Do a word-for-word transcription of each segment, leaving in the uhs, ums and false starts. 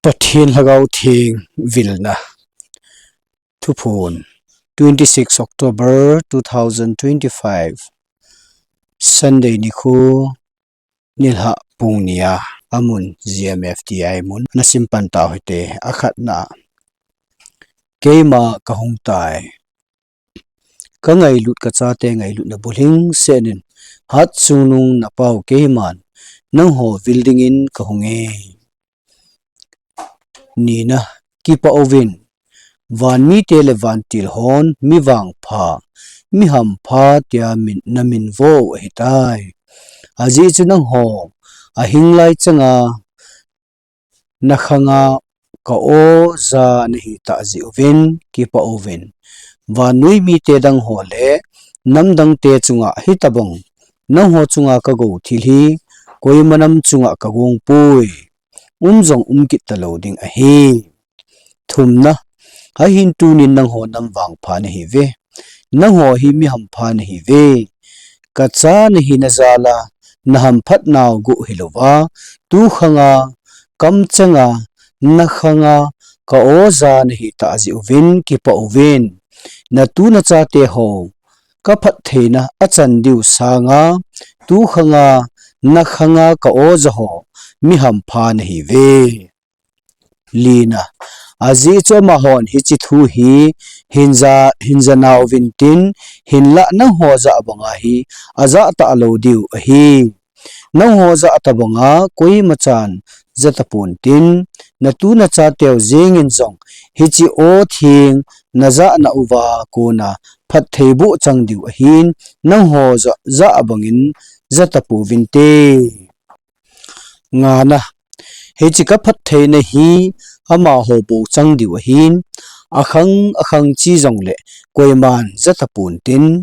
Pathen Lhagao Theng vilna. Thuphon, twenty-six October two thousand twenty-five, Sunday nikho, nilhah pung nia, amun G M F T I mun, nasim pan tau hite. Akhatna, keima kahung tai. Ka ngailut, ka chate ngailutna bulhing senin, hat chungnung na pau keiman, nangho vil dingin kahung e. Nina, kipah uvin, van mite le vantil hon, mi vangpha, mi hampha tia min, na min vo u ahitai. Ajeh chu nangho, ahing lai changa, na khanga ka oja nahi tah jeh uvin, kipah uvin. Vannoi mite dang ho le, namdangte chunga hitobang, nangho chunga ka gou thil hi, koima nam chunga ka gong poi. Um jong um kit talou ding ahi. Thumna, ahin tunin nangho nam vangpha nahi uve. Nangho hi mi hampha nahi uve. Ka cha nahi na jal a, na hamphat nau gu hilouva, tu khanga, kam changa, na khanga, ka oja nahi tah jeh uvin, kipah uvin. Na tu na chate ho, ka phattheina achan diu sanga, tu khanga, na khanga, ka oja ho, mi hampha nahi uve. Lina, ajeh chu amahon hiche thu hi hin ja, hin ja nau vintin, hinlah nangho jah banga hi ajah talou diu ahi. Nangho jah tobanga koima chan ja tapon tin, na tu na chateu jengin jong hiche aw theng na jah nauva kona phatthei boh chang diu ahin, nangho jah, jah bangin ja tapouvinte. Ngana, hiche ka phattheina hi amaho bou chang diu ahin, akhang akhang chi jongle koiman ja tapon tin,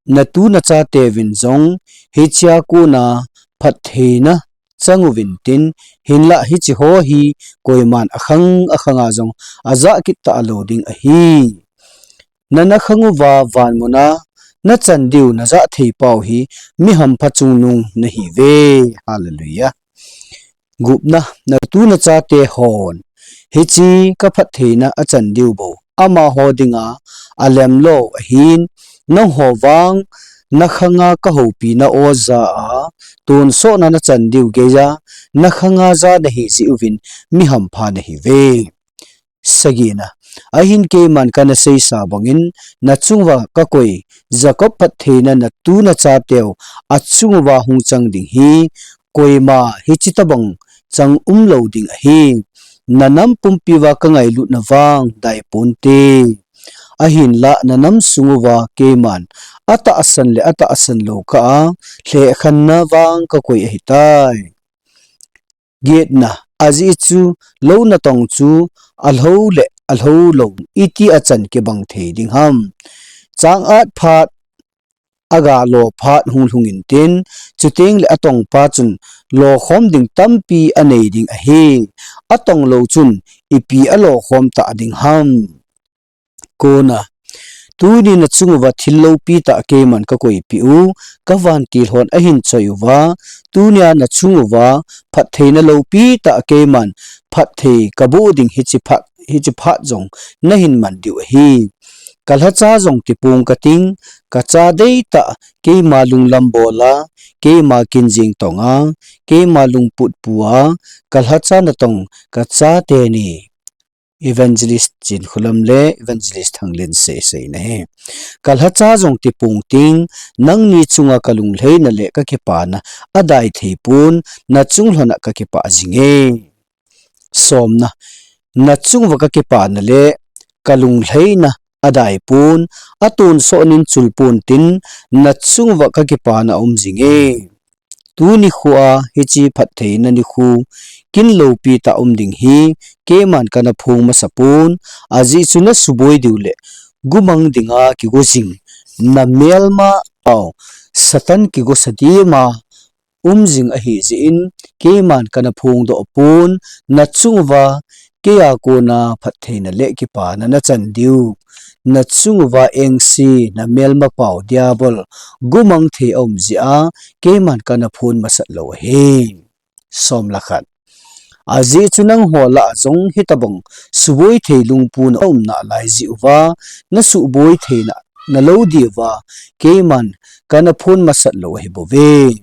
na tu na chateuvin jong hichea kona phattheina chang uvin tin, hinlah hiche ho hi koiman akhang akhanga jong ajah kit talou ding ahi. Na, na khang uva van muna na chan diu na jah thei pau hi mi hampha chungnung nahi uve. Hallelujah. Gupna, na tu na chate hon hiche ka phattheina achan diu bou amaho dinga alem lou ahin, nangho vang na khanga ka houpi na oja a tonsotna na chan diu geiya na khanga ja nahi jeh uvin mi hampha nahi uve. Sagina, ahin keiman kana seisa bangin, na chunguva ka koi, Jacob phattheina na tu na chateu achunguva hung chang ding hi, koima hiche tobang chang umlou ding ahi. Na nam pumpiuva ka ngailutna vang dai ponte. Ahinlah na nam sunguva keiman atahsan le atahsan lou kah a, lhehkhenna vang ka koi ahitai. Getna, ajeh chu lou natong chu alhou le alhou lou iti a chan kibang thei ding ham. Chang at phat, aga lo phat hung lhung intin, chuteng le atong pa chun lo khom ding tampi anei ding ahi. Atong lou chun ipi alo khom ta ding ham. Kona, tuni na chunguva thil loupi tah keiman ka koipeh u, ka vantil hon ahin choi uva, tunia na chunguva phattheina loupi tah keiman phatthei ka boh ding hiche phat, hiche phat jong nahin man diu ahi. Ka lhacha jong tipung kating, ka cha deitah keima lunglam bola, keima kinjing tonga, keima lungput pua, ka lhacha natong ka chate ni. Evangelist Chinkholam le Evangelist Thanglin seiseina hi. Ka lhacha jong tipung ting, nangni chunga ka lunglhaina le ka kipana adai thei pon, na chunglhona ka kipah jinge. Somna, na chunguva ka kipana le ka lunglhaina adai pon, atonsot nin chul pontin, na chunguva ka kipana um jinge. Tuni khoa hiche phattheina nikho kin loupi tah um ding hi, keiman kana phong masa pon, ajeh chu na suboi diu le gumang dinga kigo jing, na melma pau Satan kigo sa dima um jing ahi jeh in, keiman kana phongdoh pon, na chunguva keija kona phattheina le kipana na chan diu, na chunguva engse, na melma pau Diabol gumang thei aum jeh a, keiman kana phong masat lou ahi. Som le khat. Ajeh chu nangho lah a jong hitabang suboi thei lungput na um nalai jeh uva, nasuhboi theina nalou diuva, keiman kana phon masat lou ahi bouve.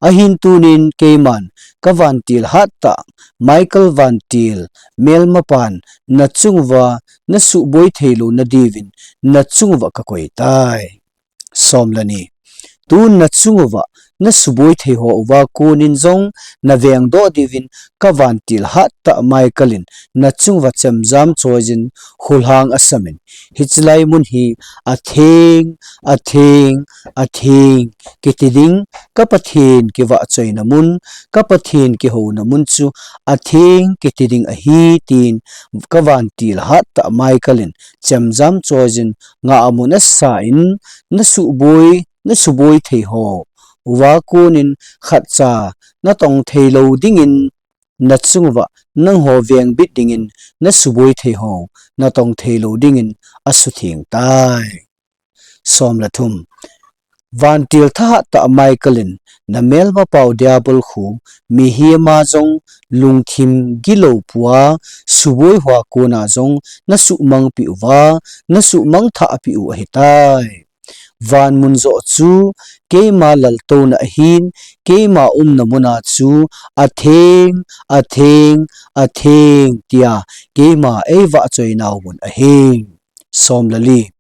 Ahin tunin keiman kavantil hattah, Michael vantil, melmapan nachung uva nasuhboi thei louna diuvin nachung uva kakoi tai. Somleni. Tun nachung uva nasuboi thei ho uva konin jong naveng doh diuvin kavantil hattah Michael in nachung uva chemjam choijin hulhang asamin, hiche lai mun hi atheng, atheng, atheng kiti ding, ka Pathen kivahchoina mun, ka Pathen kihouna mun chu atheng kiti ding ahi, tin kavantil hattah Michael in chemjam choijin ngah amun asan, nasuhboi, nasuboi thei ho uva konin khatcha natong thei lou dingin nachung uva nangho vengbit dingin, nasuboi thei ho natong thei lou dingin asutheng tai. Somlethum. Vantil thahattah Michael in namelmapau Diabol khu mihem a jong lungthim gilou pua, suboi hoa kona jong nasuhmangpeh uva, nasuhmang thahpeh u ahitai. Van mun joh chu keima laltouna ahin, keima umna muna chu atheng, atheng, atheng tia keima eivahchoi nau mun ahi. Somleli.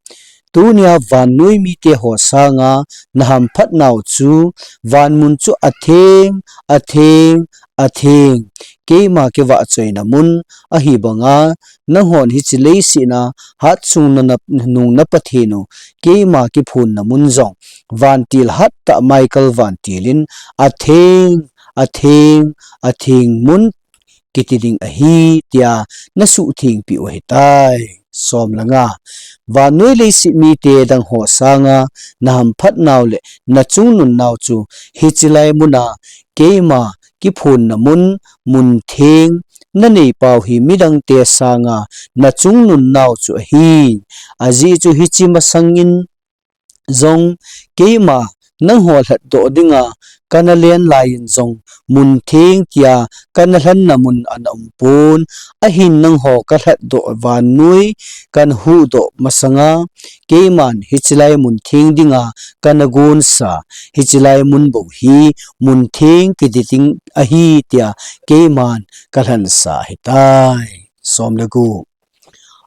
Tunia vannoi mite ho sanga nahamphat nau chu van mun chu atheng, atheng, atheng, keima kivahchoina mun ahi banga, nanghon hiche leiset a hatchungnung na Pathen u keima kiphonna mun jong vantil hattah Michael vantil in atheng, atheng, atheng mun kiti ding ahi, tia nasuhthengpeh u ahitai. Somlenga. Vannoi leiset mite dang ho sanga nahamphat nau le nachungnun nau chu hiche lai muna keima kiphonna mun, mun theng nanei pau hi midangte sanga nachungnun nau chu ahi. Ajeh chu hiche masangin jong keima nangho lhatdoh dinga kana len laiyin jong mun theng tia kana lhenna mun ana umpon, ahin nangho kalhatdoh vannoi kana huhdoh masanga keiman hiche lai mun theng dinga kana gonsa, hiche lai mun bou hi mun theng kiti ding ahi tia keiman kalhensa ahitai. Somlegu.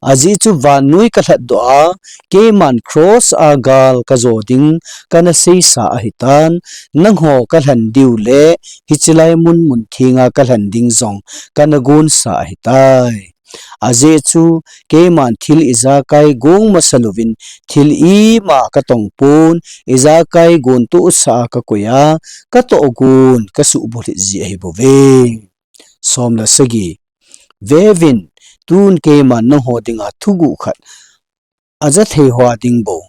Ajeh chu vannoi kalhatdoh a, keiman cross a gal kajo ding kana seisa ahitan, nangho kalhen diu le hiche lai mun, mun thenga kalhen ding jong kana gonsa ahitai. Ajeh chu keiman thil ijakai gong masa louvin thil ima katongpon, ijakai gontohsa a kakoi a, katohgon kasuhbulhit ji ahibouve. Somle sagi. Veuvin, tun keiman nangho dinga thuguh khat ajathei hoa ding bou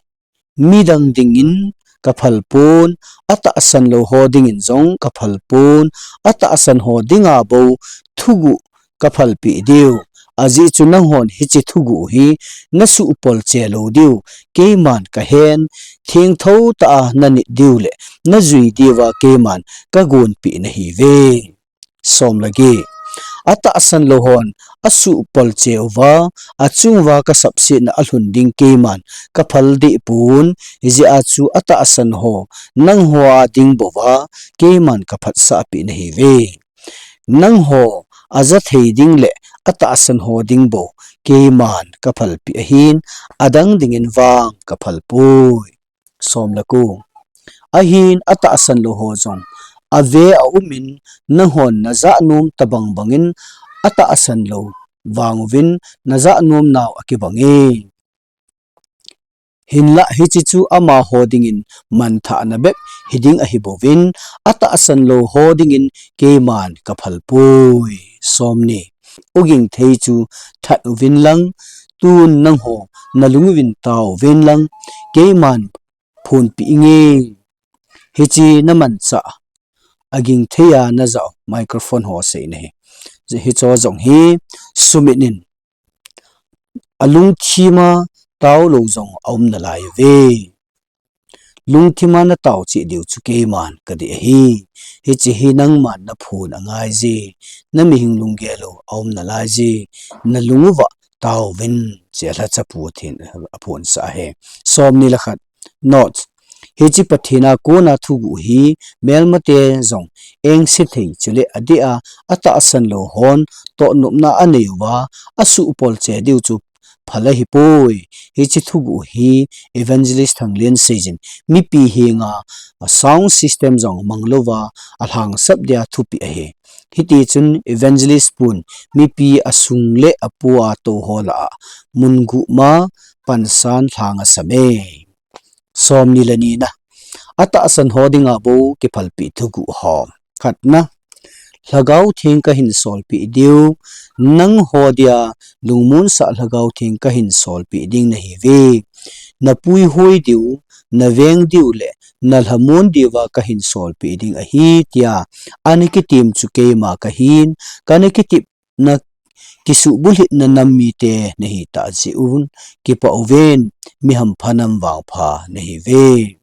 midang dingin kaphalpon, atahsan lou ho dingin jong kaphalpon, atahsan ho dinga bou thuguh kaphalpeh diu. Ajeh chu nanghon hiche thuguh hi nasuhpolche lou diu keiman kahen, thengthou tah a nanit diu le najui diuva keiman kagonpeh nahiuve. Somle get. Atahsan lou hon asuhpolche uva, achung uva kasapsetna alhun ding keiman kaphal dehpon, hijeh a chu atahsan ho nangho a ding bouva keiman kaphatsahpeh nahiuve. Nangho ajathei ding le atahsan ho ding bou keiman kaphalpeh ahin, adang dingin vang kaphalpoi. Somle ko. Ahin atahsan lou ho jong ave aumin, nanghon najah nom tobang bangin atahsan lou vang uvin najah nom nau akibange. Hinlah hiche chu amaho dingin manthahna bep hiding ahibouvin, atahsan lou ho dingin keiman kaphalpoi. Somni. Ugingthei chu that uvin lang, tun nangho nalung uvin tao uvin lang, keiman phonpeh inge. Hiche namanchah, agingthei a najah u microphone ho seina hi, hicheho jong hi sumit in, alungthim a taolou jong aum nalai uve. lungthima natao cheh diu chu keiman kadei ahi. Hiche hi nangman naphon angaije, namihing lunggel u aum nalaije, nalung uva taovin, cheh a lhachapu Pathen aphonsah ahi. Somni le khat. Note. Hiche Pathen a kona thuguh hi melmate jong engse thei chule adeh a atahsan lou hon tohnopna anei uva, asuhpol cheh diu chu phal ahipoi. Hiche thuguh hi Evangelist Thanglian seijin mipi henga sound system jong manglouva alhangsap dia thupeh ahi. Hitichun Evangelist pun mipi asung le apo a tou ho lah a mun gup ma pansan lhang asam e. Somni le nina. Atahsan ho dinga bou kiphalpeh thuguh ho. Khatna. Lhagao Theng kahin solpeh diu, nangho dia lungmonsah Lhagao Theng kahin solpeh ding nahiuve. Napuihoi diu, naveng diu le nalhamon diuva kahin solpeh ding ahi, tia ana kitem chu keima kahin, kana kitepna kisuhbulhitna nam mite nahitah jeh un kipah uvin, mi hampha nam vangpha nahiuve.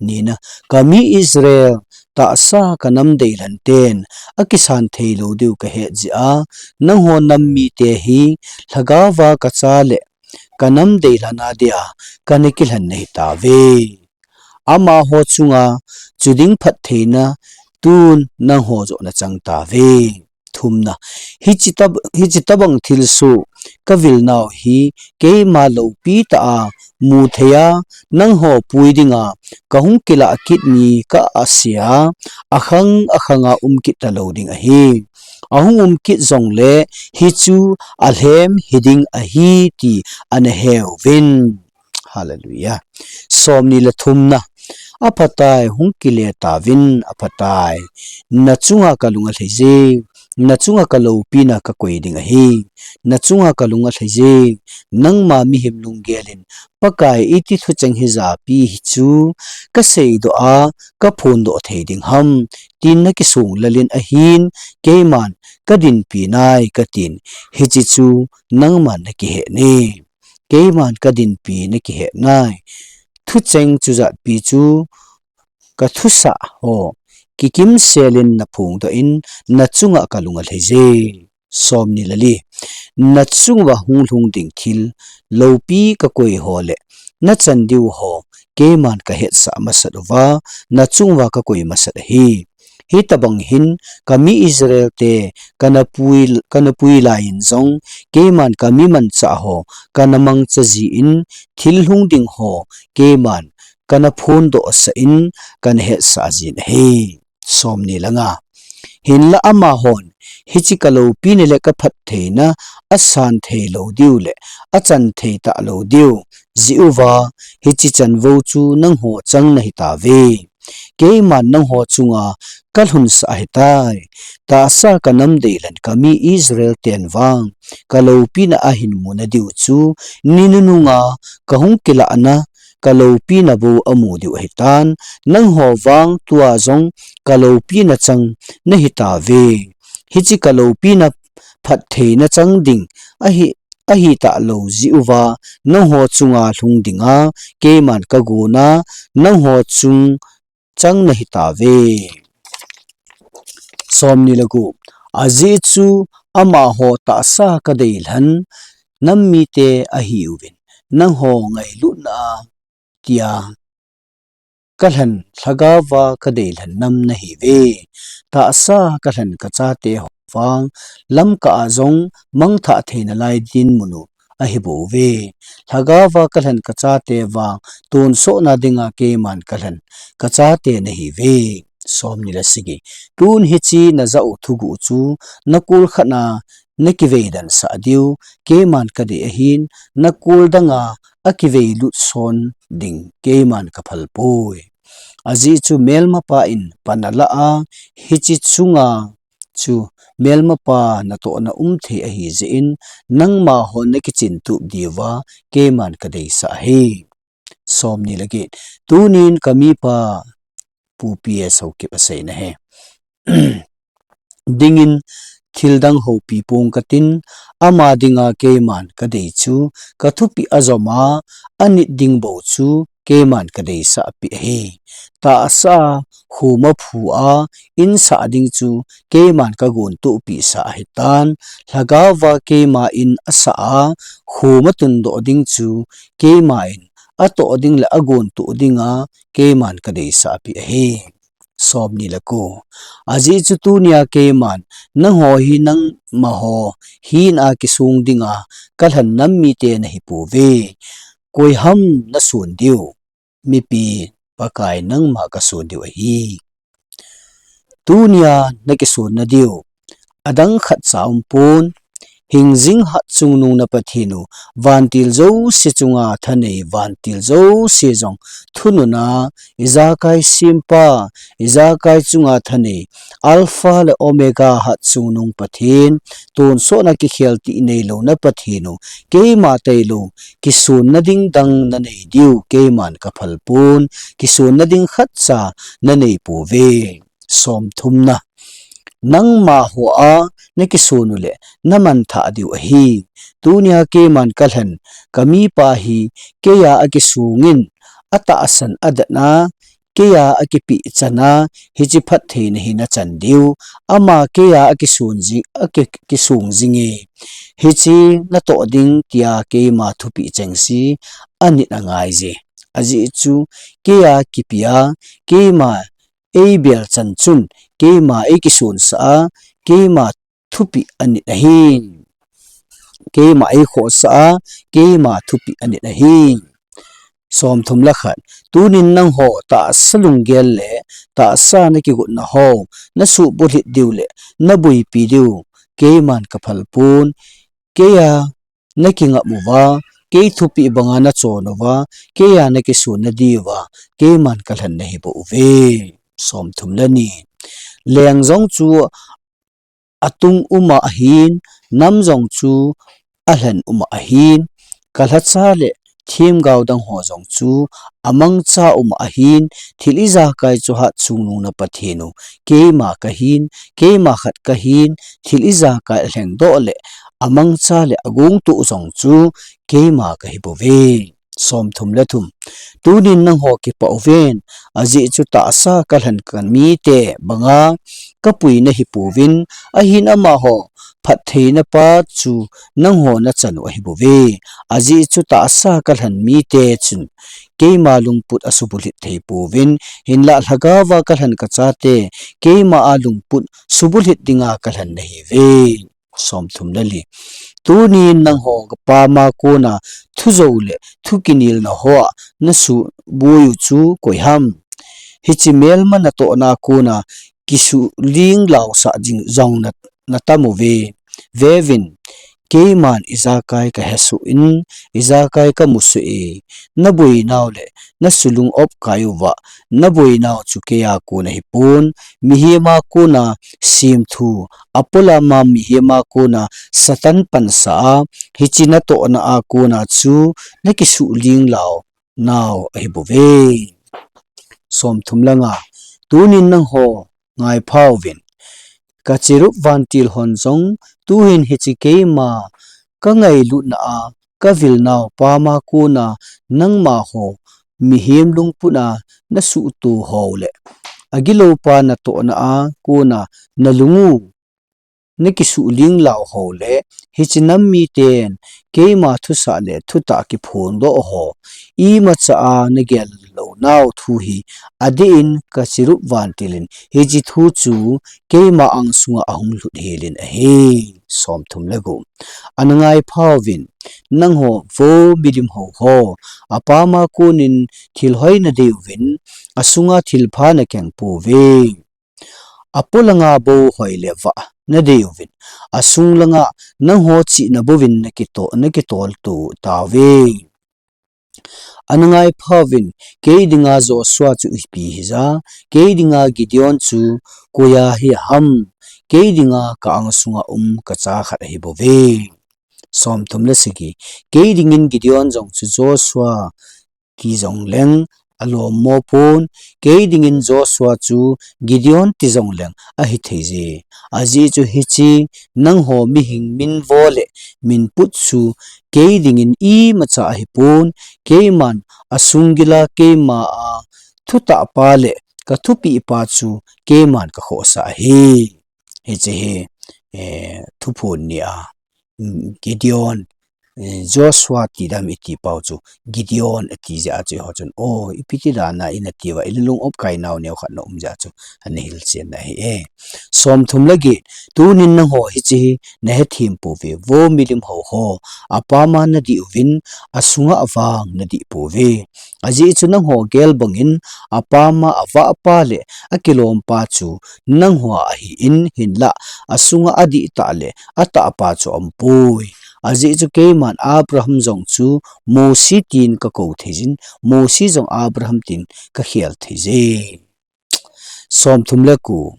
Nina. Kami Israel, tahsa kanam deilhen ten akisan thei lou diu kahet jeh a, nangho nam mite hi lhagaova kacha le kanam deilhen a dia kana kilhen nahitauve. Amaho chunga chuding phattheina tun nangho joh nachang tauve. Thumna. Hiche tab-, hiche tobang thilsoh kavil nau hi keima loupi tah a mu thei a, nangho pui dinga kahung kilah kit ni ka ase a, akhang akhang a um kit talou ding ahi. Ahung um kit jongle hichu alhem hiding ahi ti ana heuvin. Hallelujah. Somni le thumna. Aphatai, hung kile tauvin, aphatai. Nachunga kalung alheije, nachunga kaloupina kakoi ding ahi. Nachunga kalung alheije, nangma mihem lunggel in, Pakai iti thucheng hi japi hichu kaseidoh a, kaphondoh thei ding ham, tin nakisong lel in ahin, keiman kadinpi nai katin, hiche chu nangman nakihet ne. Keiman kadinpi nakihet nai. Thucheng chujatpi chu kathusah ho kikimsel in naphongdoh in, nachunga kalung alheije. Somni le li. Nachunguva hung lhung ding thil loupi kakoi ho le nachan diu ho keiman kahetsah masat uva, nachunguva kakoi masat ahi. Hitobang hin kami Israel te kanapui, kanapui laiyin jong keiman kami manchah ho kanamangcha jin, thil lhung ding ho keiman kanaphondoh sah in kanahetsah jin ahi. Somni le nga. Hinla amahon hiche kaloupina le kaphattheina asan thei lou diu le achan thei talou diu jeh uva, hiche chanvou chu nangho chang nahitauve. Keiman nangho chunga kalhunsah ahitai. Tahsa kanam deilhen kami Israel ten vang kaloupina ahin muna diu chu ni nununga kahung kilahna kaloupina bou amu diu ahitan, nangho vang tua jong kaloupina chang nahitauve. Hiche kaloupina phattheina chang ding ahi, ahitalou jeh uva, nangho chunga lhung dinga keiman kagona, nangho chung chang nahitauve. Somni le gup. Ajeh chu amaho tahsa kadeilhen nam mite ahiuvin, nangho ngailutna a tia kalhen lhagaova kadeilhen nam nahiuve. Tahsa kalhen kachate ho vang lamkah a jong mangthah theina lai dinmun u ahibouve. Lhagaova kalhen kachate vang tonsotna dinga keiman kalhen kachate nahiuve. Somni le sagi. Tun hiche najah u thuguh chu nakol khat na nakivei dansah diu keiman kadei ahin, nakol danga akivei lut son ding keiman kaphal poi. Ajeh chu melmapa in pan alah a, hiche chunga chu melmapa natohna um thei ahijeh in, nangma hon nakichin tup diuva keiman kadeisah ahi. Somni le get. Tunin kamipa Pu P S Haokip aseina ahi. Dingin thildang houpi pong katin, ama dinga keiman kadei chu kathupeh ajom a, anit ding bou chu keiman kadeisah peh ahi. Tahsa khoma phu a insah ding chu keiman kagontoh pehsah ahitan, lhagaova keima in asah a, khoma tundoh ding chu keima in atoh ding le agontoh dinga keiman kadeisah peh ahi. Somni le ko. Ajeh chu tunia keiman nangho hi nangmaho hina kisong dinga kalhen nam mite nahipouve. Koiham nason diu? Mipi Pakai nangma kason diu ahi. Tunia nakisonna diu adang khatcha umpon, hingjing hatchungnung na Pathen u, vantil jouse chunga thanei, vantil jouse jong thununa, ijakai sempa, ijakai chunga thanei, Alpha le Omega, hatchungnung Pathen, tonsotna kikhel tih neilou na Pathen u, keima tailou kisonna ding dang nanei diu keiman kaphalpon, kisonna ding khatcha nanei pouve. Somthumna. Nangma hoa nakison u le namanthah diu ahi. Tunia keiman kalhen kamipa hi keiya akisongin, atahsan adatna, keiya akipehchanna, hiche phattheina hi nachan diu, ama keiya akison jing, aki, kisong jinge, hiche natoh ding tia keima thupeh chengse anit angaiye. Ajeh chu keiya kipea, keima eibelchan chun, keima eikisonsah a, keima thupeh anit ahi. Keima eikhohsah a, keima thupeh anit ahi. Somthum le khat. Tunin nangho tahsa lunggel le tahsa nakigotna ho nasuhbulhit diu le naboipi diu keiman kaphalpon, keiya nakingap uva, kei thupeh banga nachon uva, keiya nakisonna diuva keiman kalhen nahibouve. Somthum le ni. Leng jong chu atung uma ahin, nam jong chu alhen uma ahin, kalhacha le themgao dang ho jong chu amangcha uma ahin, thil ijakai chu hatchungnung na Pathen u keima kahin, keima khat kahin, thil ijakai alhengdoh le amangcha le agongtoh jong chu keima kahibouve. Somthum le thum. Tunin nangho kipah uvin, ajeh chu tahsa kalhen kamite banga kapui nahipouvin, ahin amaho phattheina pa chu nangho nachan u ahibouve. Ajeh chu tahsa kalhen mite chun keima lungput asubulhit theipouvin, hinlah lhagaova kalhen kachate keima a lungput subulhit dinga kalhen nahiuve. Somthum le li. Tunin nangho pama kona thujou le thukinelna hoa nasuhboi u chu koiham? Hiche melma natohna kona kisuhlinglaosah jing jong na, natam uve. Veuvin, keiman ijakai kahesoh in, ijakai kamusoh e, naboinau le nasulung opkai uva, naboinau chu keiya kon ahipon, mihema kona semthu, apolama mihema kona Satan pansah a, hiche natohna a kona chu nakisuhlinglaonau ahibouve. Somthum le nga. Tunin nangho ngaiphauvin, kacherub vantil hon jong tuhin hiche keima kangailutna a kavilnau pama kona nangmaho mihem lungput a nasuhto ho le agiloupa natohna a kona nalung u nakisuhlinglao ho le hiche nam miten keima thusah le thutah kiphondoh ho, imacha a nagel lounau thu hi adeh in kacherub vantil in hiche thu chu keima angsunga ahung lhut helin ahi. Somthum le gup. Ana ngaiphauvin, nangho vo milim hou ho, apama konin thil hoi nadei uvin, asunga thilpha nakeng pouve. Apolanga bou hoi le vah nadei uvin, asung langa nangho chihna bouvin nakito, nakitolto tauve. Ana ngaiphauvin, kei dinga Joshua chu ipi hija, kei dinga Gideon chu koiya hi ham, kei dinga ka angsunga um kacha khat ahibouve. Somthum le sagi. Kei dingin Gideon jong chu Joshua ti jongleng alom mo pon, kei dingin Joshua chu Gideon ti jong leng ahi thei je. Ajeh chu hiche nangho mihing min vo le min put chu kei dingin imacha ahi pon, keiman asung gila keima a thutah pa le ka thupeh pa chu keiman ka khohsah ahi. Hiche hi, eh, Thuphon ni a, mm, Gideon, eh, Joshua ti dam iti pau chu Gideon ati jeh a chu eiho chun, o, ipi ti dan a ina ti uva, ilung op kai nau neo khat na um jeh a chu ana hilchen na ahi e. Somthum le get, tunin nangho hiche hi na hethem pouve, vo milim hou ho, apam a na dih uvin, asunga avang na dih pouve. Ajeh chu nangho gel bangin, apam a avah pa le akilom pa chu nangho a ahi in, hinlah asunga adih tah le atah pa chu aumpoi. Ajeh chu keiman Abraham jong chu Mosi tin ka kou thei jin, Mosi jong Abraham tin ka khel thei je. Somthum le ko.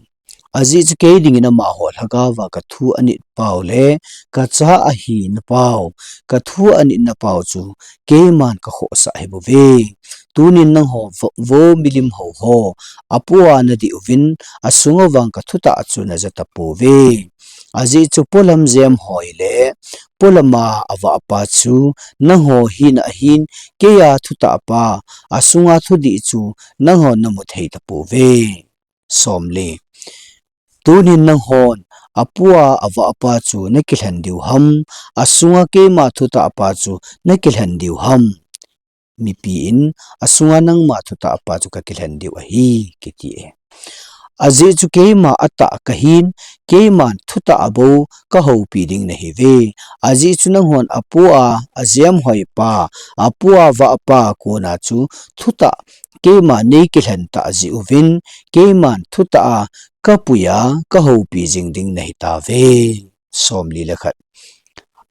Ajeh chu kei dingin amaho lhagao a ka thu anit pau le ka cha ahina pau, ka thu anitna pau chu keiman ka khohsah ahi bouve. Tunin nangho vo, vo milim hou ho, apu a na dih uvin, asunga vang ka thutah chu na ja tapouve. Ajeh chu polam jem hoi le polam a avah pa chu nangho hina ahin, kei a thutah pa, asunga thudih chu nangho na mu thei tapouve. Somli. Tunin nanghon apu a avah pa chu na kilhen diu ham, asunga keima thutah pa chu na kilhen diu ham. Mipi in asunga nangma thutah pa chu ka kilhen diu ahi, kiti e. Ajeh chu keima atah kahin, keiman thutah bou ka houpi ding nahiuve. Ajeh chu nanghon apu a, ajem hoi pa, apu a vah pa kona chu thutah keima nei kilhen tah jeh uvin, keiman thutah a ka pui a ka houpi jing ding nahi tauve. Somli le khat.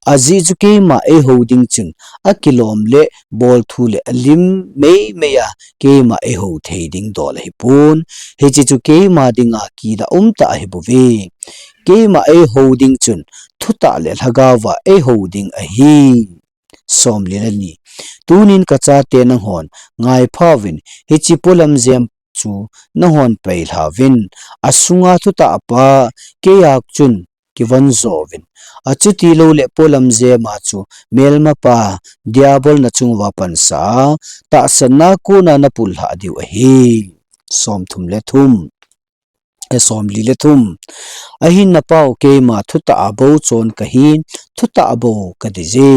Ajeh chu keima eihou ding chun akilom le bolthu le alim meimei a keima eihou thei ding dol ahipon. Hiche chu keima dinga kidah umtah ahi bouve. Keima eihou ding chun thutah le lhagao a eihou ding ahi. Somli le ni. Tunin ka chate nanghon ngaiphauvin, hiche polam jem chu nanghon peilhauvin, asunga thutah pa kei a chun kivon jouvin. Achuti louleh polam jema chu melmapa Diabol na chung uva pansah a, tahsanna kona na pullhah diu ahi. Somthum le thum. E, somli le thum. Ahin napau keima thutah a bou chon kahin, thutah a bou kadih je.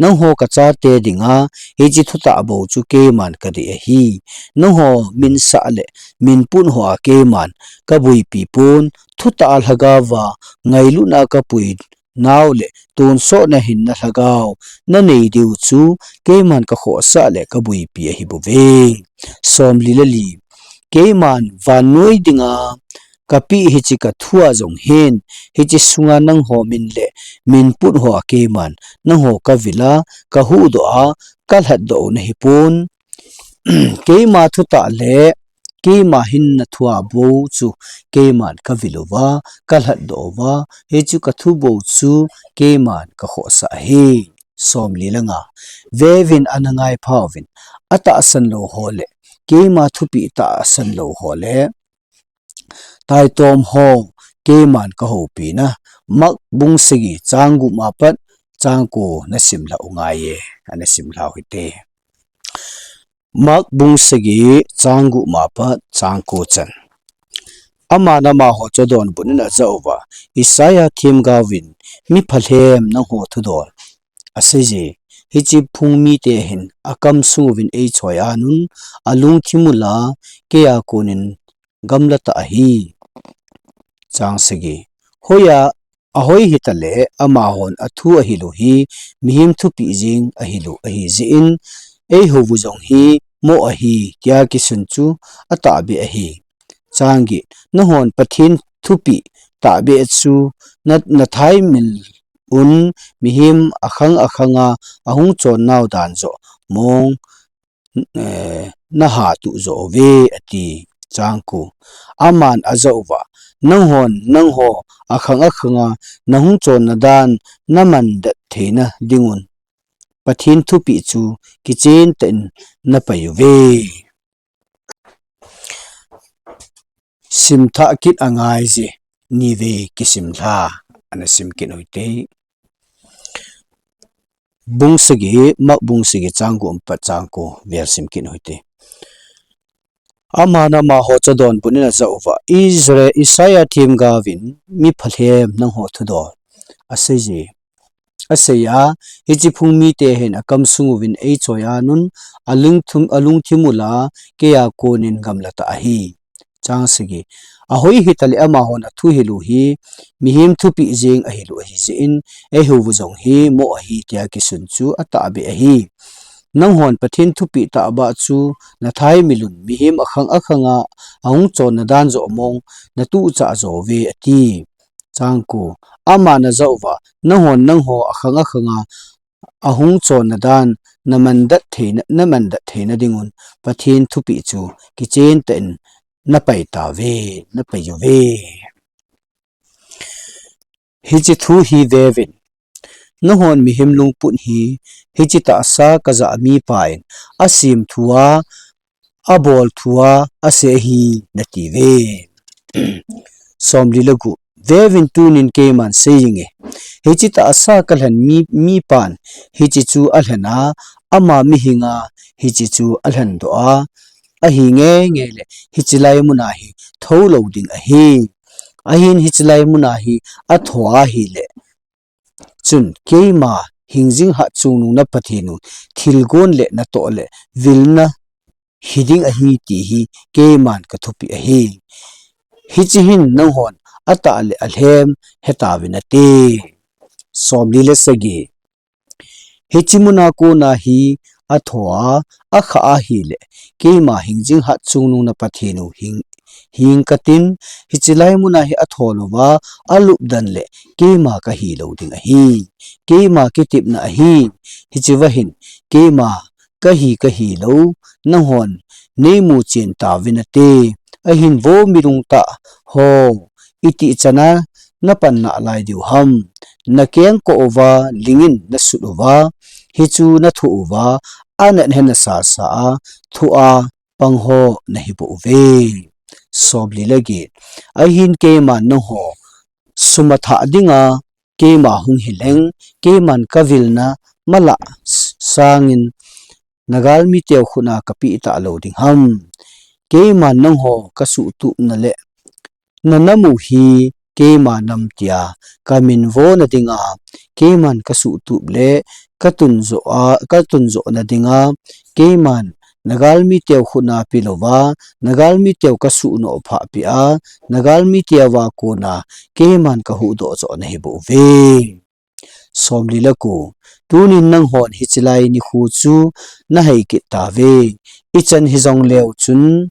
Nangho ka chate dinga, hiche thutah a bou chu keiman kadih ahi. Nangho minsah le minput hoa keiman kabuipi pon, thutah a lhagao a ngailutna a kapui nau le tonsotna hinna lhagao nanei diu chu keiman kakhohsah le kabuipi ahi bouve. Somli le li. Keiman vannoi dinga kapeh hiche ka thu a jong hin, hiche sunga nangho min le minput hoa keiman nangho kavil a, kahuhdoh a, kalhatdoh u nahipon. Keima thutah le keima hinna thua bou chu keiman kavil uva, kalhatdoh uva, hichu ka thu bou chu keiman kakhohsah ahi. Somli le nga. Veuvin, ana ngaiphauvin, atahsan lou ho le keima thupeh tahsan lou ho le taitom ho keiman kahoupi na. Mark bung sagi chang gup ma pat chang ko nasim lhah u ngai e, ana simlhau hite. Mark bung sagi chang gup ma pat chang ko chan. Aman amaho chu adonbut in ajah uva, Isaiah themgaovin, mi phalhem nangho thudol asei je, hiche phung mite hin akam sung uvin eichoi a nun, alungthim u la, kei a konin gamla tah ahi. Chang sagi. Hoiya ahoi hitaleh, amahon athu ahil u hi mihem thupeh jeng ahil u ahi jeh in, eihou u jong hi moh ahi, tia kisun chu atahbeh ahi. Chang get. Nanghon Pathen thupeh tahbeh chu na, nathaimil un, mihem akhang akhang a ahung chon nau dan joh mong, eh, nahatuh joh uve, ati. Chang ko. Aman ajah uva, nanghon nangho akhang akhang a nahung chonna dan namandet theina dingun Pathen thupeh chu kichen tah in napai uve. Simthah kit angaije, nivei kisimlha, ana simkit uhite. Bung sagi, Mark bung sagi chang gup pat chang ko vel simkit uhite. Aman amaho chu adonbut in ajah uva, Isaiah themgaovin, miphalhem nangho thudol aseiye. Aseiya, hiche phung mite hin akam sung uvin eichoi anun, alungthim, alungthim ula, keiya konin gamlatah ahi. Chang sagi. Ahoi hitaleh amahon athu hilu hi, mihem thupeh jeng ahilu ahijeh in, eiho u jong hi, moh ahi tia kisun chu atahbeh ahi. Nanghon Pathen thupeh tahbeh chu nathaimilun, mihem akhang akhanga ahung chonna dan joh mong natuhchah jo uve ati. Chang ko. Aman ajah uva, nanghon nangho akhang akhanga ahung chonna dan namandat theina, namandat theina dingun Pathen thupeh chu kichen tah in napai tauve, napai uve. Hiche thu hi veuvin. Nanghon mihem lungput hi, hiche tahsa kajah mipan asemthua, abolthua asei ahi natiuve. Somli le gup. Veuvin, tunin keiman seiyinge. Hiche tahsa kalhen mi, mipan hiche chu alhena, ama mihinga hiche chu alhendoh a, ahi ngeingei le, hiche lai muna hi thoulou ding ahi. Ahin hiche lai muna hi atho ahile, chun keima hingjing hatchungnung na Pathen u, thilgon le natoh le vilna hiding ahi ti hi keiman kathupeh ahi. Hiche hin nanghon atah le alhem hetauvin ati. Somli le sagi. Hiche muna kona hi atho a, akhah ahile, keima hingjing hatchungnung na Pathen u hing, hing katin, hiche lai muna hi atho louva, alupdan le, keima kahilou ding ahi. Keima kitepna ahi. Hicheva hin, keima kahi kahilou, nanghon neimuchen tauvin ati. Ahin vo milungtah ho, itih chana napan nalai diu ham. Nakeng koh uva, lingin nasut uva, hichu nathoh uva, anat hena sasa a, thoh a pang ho nahibouve. Somli le get. Ahin keiman nangho sumathah dinga, keima hung hileng, keiman kavilna malah sangin, nagalmiteu khut a kapeh talou ding ham. Keiman nangho kasuhtupna le nanam u hi keima nam tia kaminvo nadinga, keiman kasuhtup le katunjoh a, katunjoh nadinga, keiman nagalmiteu khut a pelouva, nagalmiteu kasuhnoh phah peh a, nagalmiteu a kona keiman kahuhdoh joh nahibouve. Somli le ko. Tunin nanghon hiche lai nikho chu nahei kit tauve. Ichan hijongleu chun,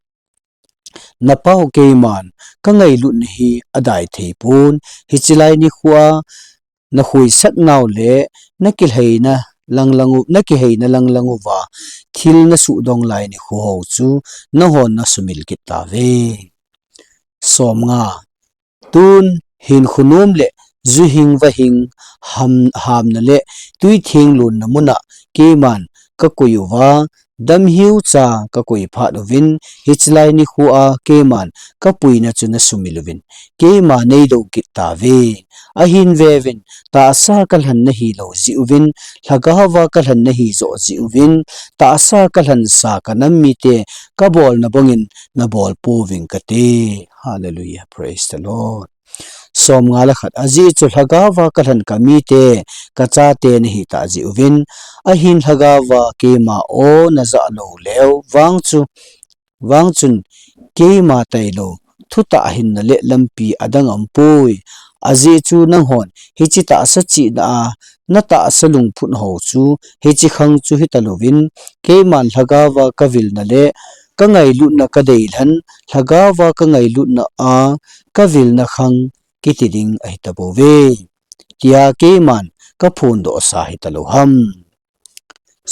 napau keiman kangailutna hi adai thei pon. Hiche lai nikho a nakhoisat nau le nakiheina langlang u, nakiheina langlang uva thil nasuhdong lai nikho ho chu nanghon nasumil kit tauve. Somnga. Tun hinkho nom le juhing vahing ham, hamna le tuitheng lonna muna keiman kakoi uva, damhiu cha kakoi phat uvin, hiche lai nikho a keiman kapuina chu nasumil uvin, keima neidou kit tauve. Ahin veuvin, tahsa kalhen nahilou jeh uvin, lhagaova kalhen nahi joh jeh uvin, tahsa kalhensa kanam mite kabolna bangin nabol pouving kate. Hallelujah, praise the Lord. Somnga le khat. Ajeh chu lhagaova kalhen kamite, kachate nahitah jeh uvin, ahin lhagaova keima o najah lou leu vang chu, vang chun keima tailou thutah hinna le lampi adang aumpoi. Ajeh chu nanghon hiche tahsa chihna a natahsa lungphut ho chu, hiche khang chu hitalouvin, keiman lhagaova kavilna le kangailutna kadeilhen, lhagaova kangailutna a kavilna khang kiti ding ahitabouve, tia keiman kaphondohsa hitalou ham.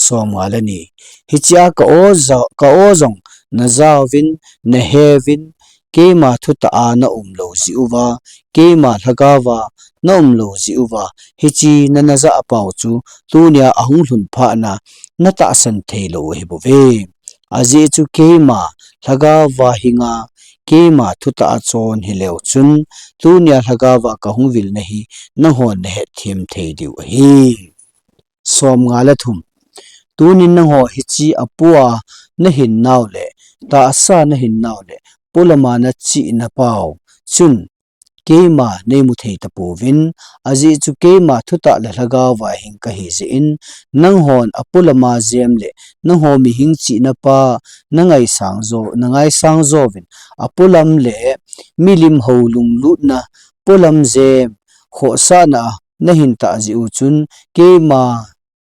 Somnga le ni. Hichea ka o jo-, ka o jong najauvin, naheuvin, keima thutah a naumlou jeh uva, keima lhagaova naumlou jeh uva, hiche na najah pau chu tunia ahung lhun phatna natahsan theilou ahibouve. Ajeh chu keima lhagaova hinga, keima thutah a chon hileu chun, tunia lhagao a kahung vilna hi nanghon nahet them thei diu ahi. Som nga le thum. Tunin nangho hiche apua nahin nau le, tahsa nahin nau le, polama nachihna pau chun keima neimu thei tapouvin, ajeh chu keima thutah le lhagao va hing kahi jeh in, nanghon apolama jem le, nangho mihing chihna pa nangaisang jo, nangaisang jovin, apolam le milim hou lunglutna polam jem khohsahna nahin tah jeh u chun, keima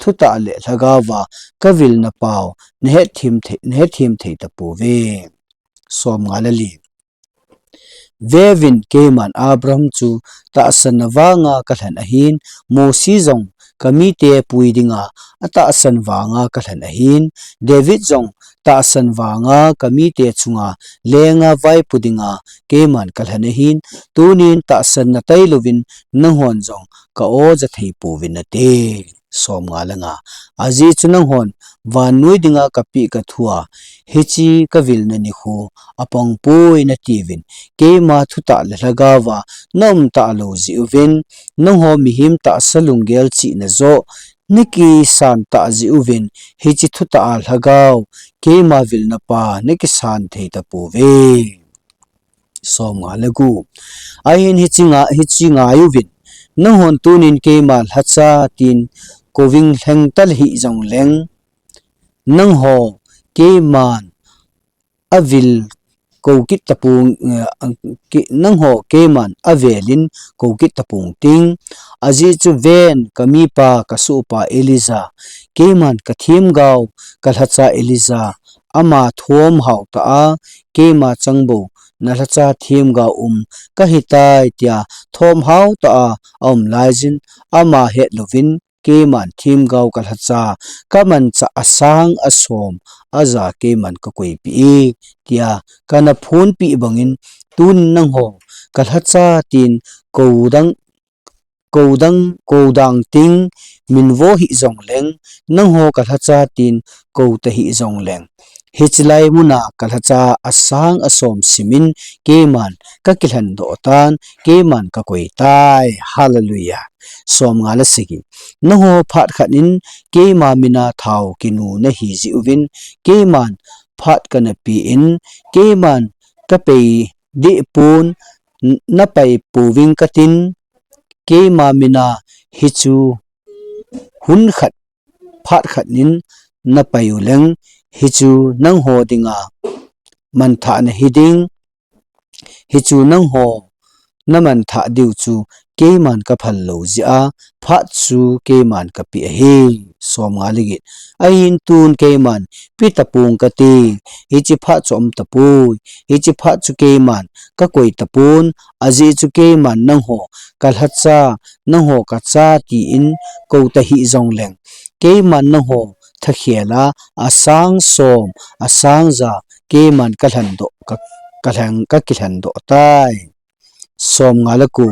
thutah le lhagao va kavilna pau nahet them thei, nahet them thei tapouve. Som nga le li. Veuvin, keiman Abraham chu tahsanna vanga kalhen ahin, Mose jong kamite pui dinga atahsan vanga kalhen ahin, David jong tahsan vanga kamite chunga lenga vaipo dinga keiman kalhen ahin, tunin tahsanna tailouvin nanghon jong ka-o ja thei pouvin nate. Som nga le nga. Ajeh chu nanghon vannoi dinga kapeh kathua, hiche kavilna nikho apang poi natiuvin, keima thutah le lhagao va naum talou jeh uvin, nangho mihem tahsa lunggel chihna joh nakisan tah jeh uvin, hiche thutah a lhagao keima vilna pa nakisan thei tapouve. Som nga le gup. Ahin hiche nga, hiche ngaiuvin, nanghon tunin keima lhacha tin kouving lheng taleh hijongleng, nangho keiman avil kou kit tapong, eh, ke-, nangho keiman avelin kou kit tapong ting. Ajeh chu ven, kamipa, kasohpa Elijah, keiman kathemgao kalhacha Elijah, ama thomhao tah a keima changbou nalhacha themgao um kahitai tia thomhao tah a aum laijin, ama hetlouvin, keiman themgao kalhacha, kamanchah asang asom aja keiman kakoipeh e, tia kana phonpeh bangin, tun nangho kalhacha tin koudang, koudang, koudang ting minvo hijongleng, nangho kalhacha tin kou tahih jongleng, hiche lai muna kalhacha asang asom simin keiman kakilhendoh tan, keiman kakoitai. Hallelujah. Som nga le sagi. Nangho phat khat in keima mina thao kinu nahi jeh uvin, keiman phat kana pen, keiman kapei dehpon, n-, napai pouving katin, keima mina hichu hun khat, phat khat in napai uleng, hichu nangho dinga manthahna hiding, hichu nangho namanthah diu chu keiman kaphal lou jeh a, phat chu keiman kapeh ahi. Som nga le get. Ahin tun keiman pe tapong kate, hiche phat chu aum tapoi, hiche phat chu keiman kakoi tapon, ajeh chu keiman nangho kalhacha, nangho kacha tin kou tahih jongleng, keiman nangho thakhel a asang som, asang ja keiman kalhendoh, ka, kalhen, kakilhendoh tai. Som nga le ko.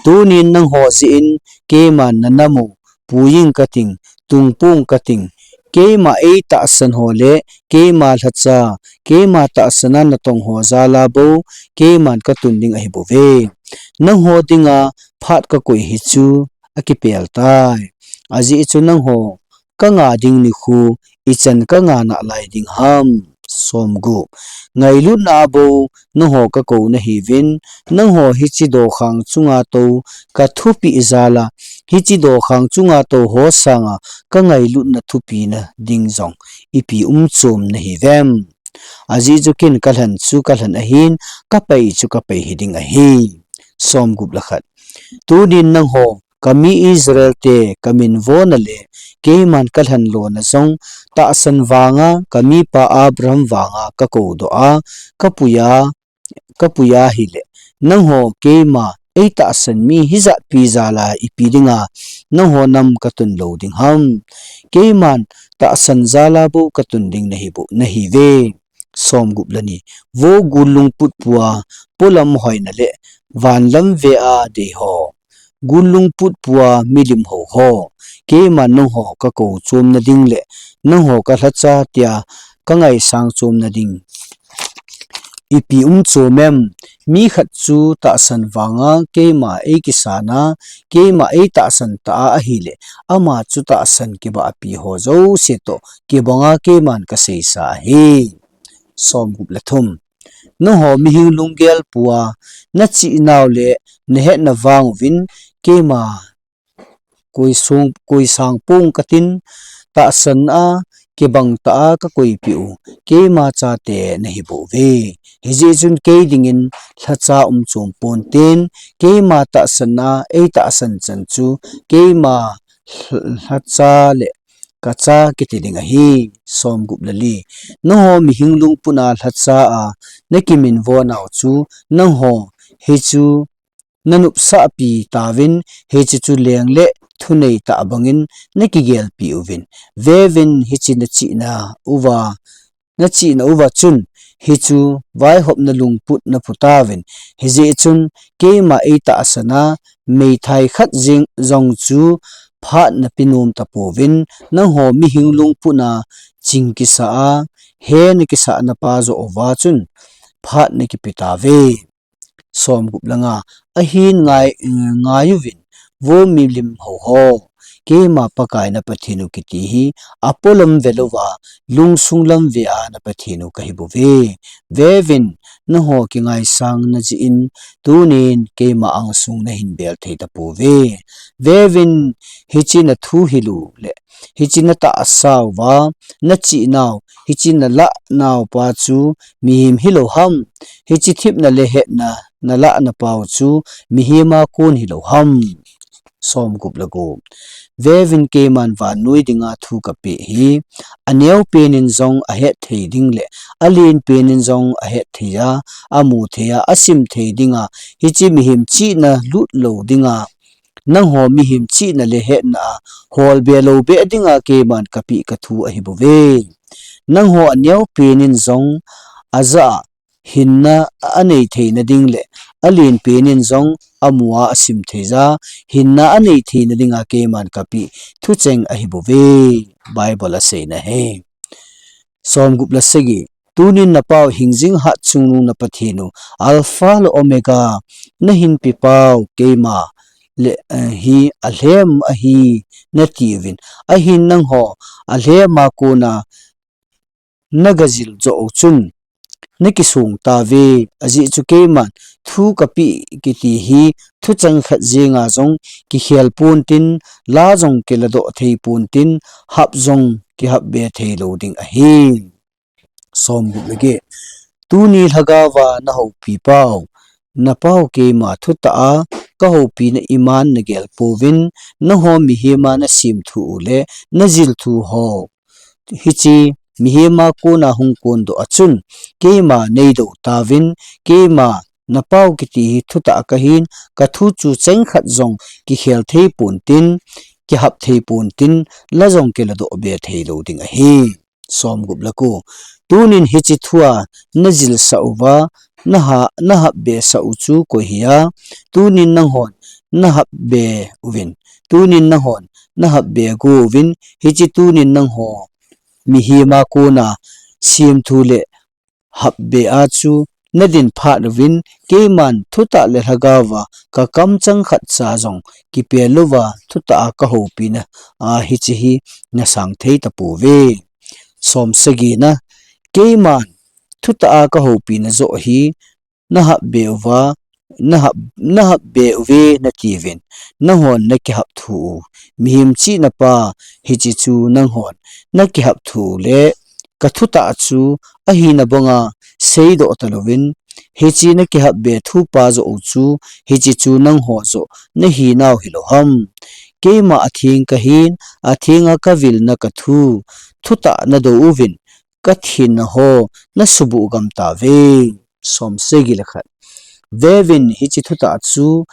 Tunin nangho jeh in keiman nanam u puijing kating, tungpong kating. Keima eitahsan ho le keima lhacha, keima tahsan a natong ho jal a bou keiman katun ding ahibouve. Nangho dinga phat kakoi hichu akipel tai. Ajeh chu nangho kanga ding nikho ichan kanga nalai ding ham? Som gup. Ngailutna a bou nangho kakou nahiuvin, nangho hiche dokhang chunga tou kathupeh jal a, hiche dokhang chunga tou ho sanga kangailutna thupina ding jong ipi um chom nahiuvem? Ajeh chu ken kalhen chu kalhen ahin, kapai chu kapai hiding ahi. Som gup le khat. Tunin nangho kami Israel te kaminvona le keiman kalhenlona jong tahsan vanga kamipa Abraham vanga kakoudoh a, kapuiya, kapuiya hile, nangho keima eitahsan mi hijatpi jal a ipi dinga nangho nam katun lou ding ham? Keiman tahsan jal a bou katun ding nahi bou, nahiuve. Som gup le ni. Vo gullung putpua, polam hoina le vanlam ve a dei ho, gullung putpua milim hou ho, keiman nangho kakou chomna ding le nangho kalhacha tia kangaisang chomna ding, ipi um chom em? Mi khat chu tahsan vanga keima eikisana, keima eitahsan ta a ahile, ama chu tahsan kibahpi ho jouse toh kibanga keiman kaseisa ahi. Somgup le thum. Nangho mihing lunggel pua, nachihnau le nahetna vang uvin, keima koisung, koisang pung katin, tahsan a kibang ta a kakoipeh u, keima chate nahibou ve. Hijeh chun kei dingin lhacha um chom ponten, keima tahsan a eitahsan chan chu, keima lh-, lhacha le kacha kiti ding ahi. Somgup le li. Nangho mihing lungput a lhacha a nakiminvo nau chu, nangho hichu nanopsahpi tauvin, hiche chu leng le thunei tah bangin nakigelpi uvin. Veuvin, hiche nachihna uva, nachihna uva chun, hichu vaihopna lungput napu tauvin. Hijeh chun keima eitahsan a, meithai khat jeng jong chu phat nape nom tapouvin, nangho mihing lungput a ching kisa a, he nakisah napa joh uva chun phat nakipe tauve. Somgup le nga. Ahin ngai, ngai uvin, vo milim hou ho, keima Pakai na Pathen u kiti hi apolam velouva, lungsung lam vea na Pathen u kahibouve. Veuvin, nangho kingaisang na jeh in, tunin keima angsung nahin bel thei tapouve. Veuvin, hiche nathuhil u le hiche natahsa uva nachihnau, hiche nalah nau pa chu mihem hilou ham? Hiche themna le hetna nalah napa u chu mihem a kon hilou ham? Somgup le gup. Veuvin, keiman vannoi dinga thu kapeh hi, aneopen in jong ahet thei ding le alen pen in jong ahet thei a, amu thei a, asim thei dinga, hiche mihem chihna lut lou dinga, nangho mihem chihna le hetna a holbe loubeh dinga keiman kapeh kathu ahibouve. Nangho aneopen in jong ajah a hinna anei theina ding le alen pen in jong amu a asim thei a hinna anei theina dinga keiman kapeh thucheng ahibouve. Bible aseina ahi. Somgup le sagi. Tunin napau hingjing hatchungnung na Pathen u, Alpha le Omega, nahinpipau keima le, eh, hi alhem ahi natiuvin. Ahin nangho alhem a kona nagajil joh u chun nakisong tauve. Ajeh chu keiman thu kapeh kiti hi thucheng khat jenga jong kikhel pontin, la jong kiladoh thei pontin, hap jong kihapbe thei lou ding ahi. Somgup le get. Tuni lhagaova nahoupipau, napau keima thutah a kahoupina iman nagel pouvin, nangho mihem a nasemthu u le najilthu ho, hiche mihem a kona hung kondoh a chun keima neidou tauvin, keima napau kiti hi thutah kahin, kathu chu chengkhat jong kikhel thei pontin, kihap thei pontin, la jong kiladoh be thei lou ding ahi. Somgup le ko. Tunin hiche thua najilsah uva, naha, nahapbesah u chu koi hia? Tunin nanghon nahapbe uvin. Tunin nanghon nahapbe go uvin, hiche tunin nangho mihem a kona semthu le hapbe a chu nadin phat uvin, keiman thutah le lhagaova kakam changkhat cha jong kipel louva thutah a kahoupina a hiche hi nasang thei tapouve. Somsagina. Keiman thutah a kahoupina joh hi nahapbe uva, nahap, nahapbe uve natiuvin, nanghon nakihapthu u, mihem chihna pa, hiche chu nanghon nakihapthu u le kathutah chu ahina banga seidoh talouvin, hiche nakihapbe thupa joh u chu, hiche chu nangho joh nahinau hilou ham? Keima atheng kahin, athenga kavilna kathu, thutah nadou uvin, kathenna ho nasubuh gam tauve. Somsagi le khat. Veuvin, hiche thutah chu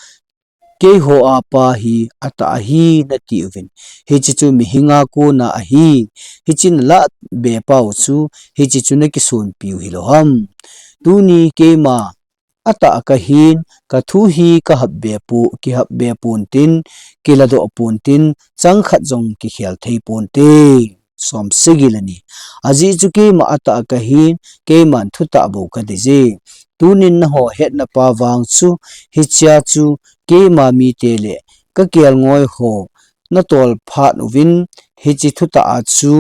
keiho a pa hi atah ahi natiuvin, hiche chu mihem a kona ahi, hiche nalahbe pau chu, hiche chu nakisonpiu hilou ham? Tuni keima atah kahin, kathu hi kahapbe pu, kihapbe pontin, kiladoh pontin, changkhat jong kikhel thei ponte. Som sagi le ni. Ajeh chu keima atah kahin, keiman thutah bou kadei je. Tunin nangho hetna pa vang chu, hichea chu keima mite le kakelngoi ho natol phat uvin, hiche thutah a chu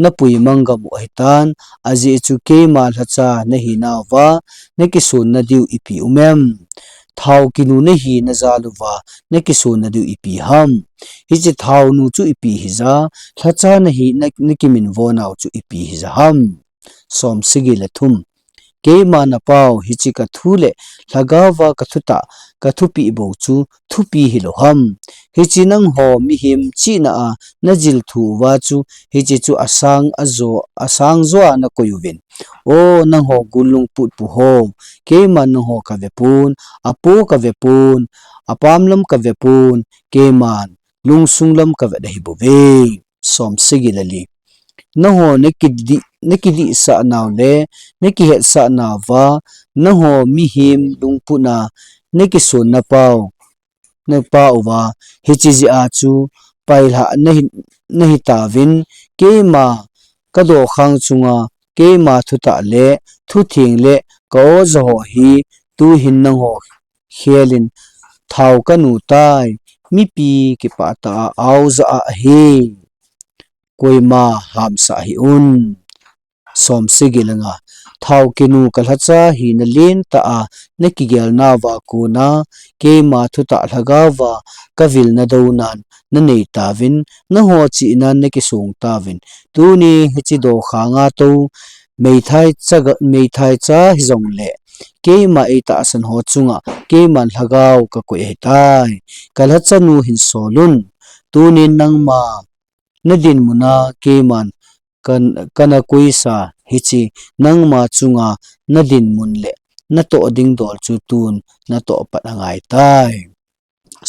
napui mang gam u ahitan, ajeh chu keima lhacha nahinauva, nakisonna diu ipi um em? Thao kinu nahi najal uva, nakisonna diu ipi ham? Hiche thao nu chu ipi hija, lhacha nahi na, nakiminvo nau chu ipi hija ham? Som sagi le thum. Keima napau, hiche kathu le lhagaova kathutah, kathupeh bou chu thupi hilou ham? Hiche nangho mihem chihna a najil thu uva chu, hiche chu asang ajo, asang jo a nakoi uvin. O nangho gul lungput pu ho, keiman nangho kave pon, apo kave pon, apam lam kave pon, keiman lungsung lam kave da hi bouve. Som sagi le li. Nangho nakidi, nakidihsah nau le, nakihetsah nauva, nangho mihem lungput a nakisonna pau, napau uva, hiche jeh a chu pailhah nahi, nahi tauvin, keima kadokhang chunga, keima thutah le, thutheng le, ka-o ja ho hi, tuhin nangho khelin thao kanu tai, mipi kipah tah a aoja a ahi. Koima hamsah hih un. Som sagi le nga. Thao kinu kalhacha hina lentah a nakigel nauva kona, keima thutah lhagaova kavil nadou nan nanei tauvin, nangho chihnan nakisong tauvin. Tuni hiche dokhanga tou, meithai cha ga, meithai cha hijongle, keima eitahsan ho chunga, keiman lhagao kakoi ahitai. Kalhacha nu hin sol un. Tunin nangma nadinmun a keiman kan, kana koisa hiche nangma chunga nadinmun le natoh ding dol chu tun natoh pat angaitai.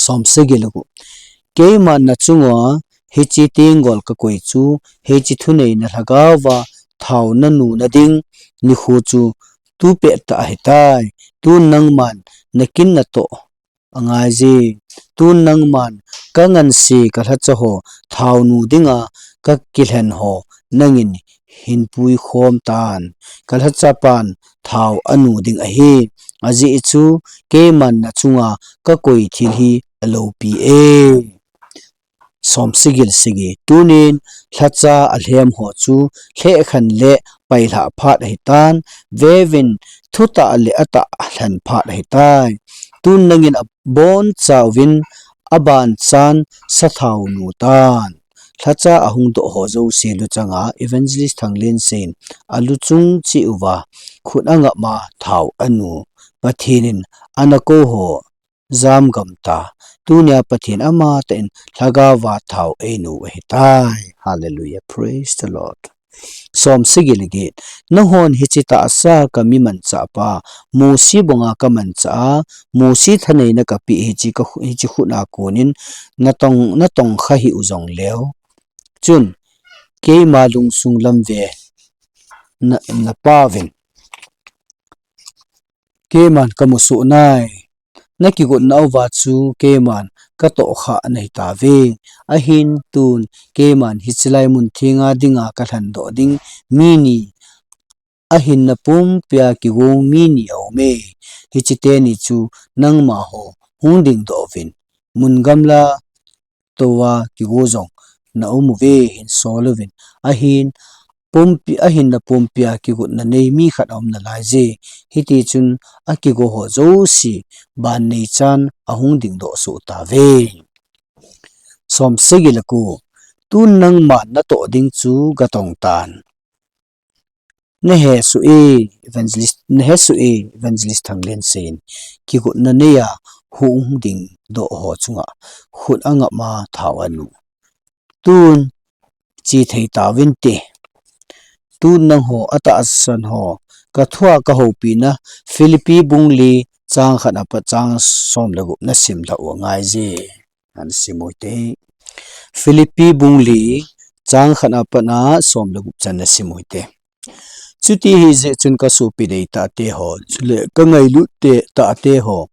Som sagi le gup. Keiman nachunga hiche tenggol kakoi chu, hiche thuneina lhagaova thao nanu nading nikho chu tupet tah ahitai. Tun nangman nakin natoh angaije. Tun nangman kanganse kalhacha ho thao nu dinga kakilhen ho nangin hinpui khom tan. Kalhachapan thao anu ding ahi. Ajeh chu keiman nachunga kakoi thil hi aloupi e. Som sagi le sagi. Tunin lhacha alhem ho chu lhekhen le pailhah phat ahitan, veuvin thutah le atah lhen phat ahitai. Tun nangin abonchauvin abanchan sathao nu tan. Lhacha ahung doh ho jouse luchanga Evangelist Thanglensen aluchung cheh uva khut angapma thao anu. Pathen in anakou ho jamgam ta. Tunia Pathen amatah in lhagaova thao einu ahitai. Hallelujah. Praise the Lord. Som sagi le get. Nanghon hiche tahsa kami manchah pa, Mosi bonga kamanchah a, Mosi thaneina kapeh hiche ka, hiche khut a konin natong, natongkha hih u jongleu chun, keima lungsung lam ve na, napauvin. Keiman kamusoh nai. Nakigotna uva chu keiman katohkhah nahi tauve. Ahin tun keiman hiche lai mun thenga dinga kalhendoh ding mi ni, ahinna pumpia kigong mi ni aume. Hiche teni chu nangma ho hung dingdoh uvin. Mun gamla touva kigo jong naum uve, hin sol uvin. Ahin pumpi, ahinna pumpia kigotna nei mi khat aum nalaiye. Hitichun akigo ho jouse ban neichan ahung dingdoh soh tauve. Som sagi le ko. Tun nangman natoh ding chu gatong tan. Nahe soh e, Evangelist, nahe soh e, Evangelist Thanglensen. Kigotna neiya hung dingdoh ho chunga khut angapma thao anu. Tun chethei tauvinte. Tun nangho atahsan ho kathua kahoupina Philippi bung li chang khat apat chang som le gup nasim lhah u angaiye. Nasim u hite. Philippi bung li chang khat apat a som le gup chan nasim u hite. Chuti hijeh chun kasopi deitahte ho, chule kangailut tahte ho,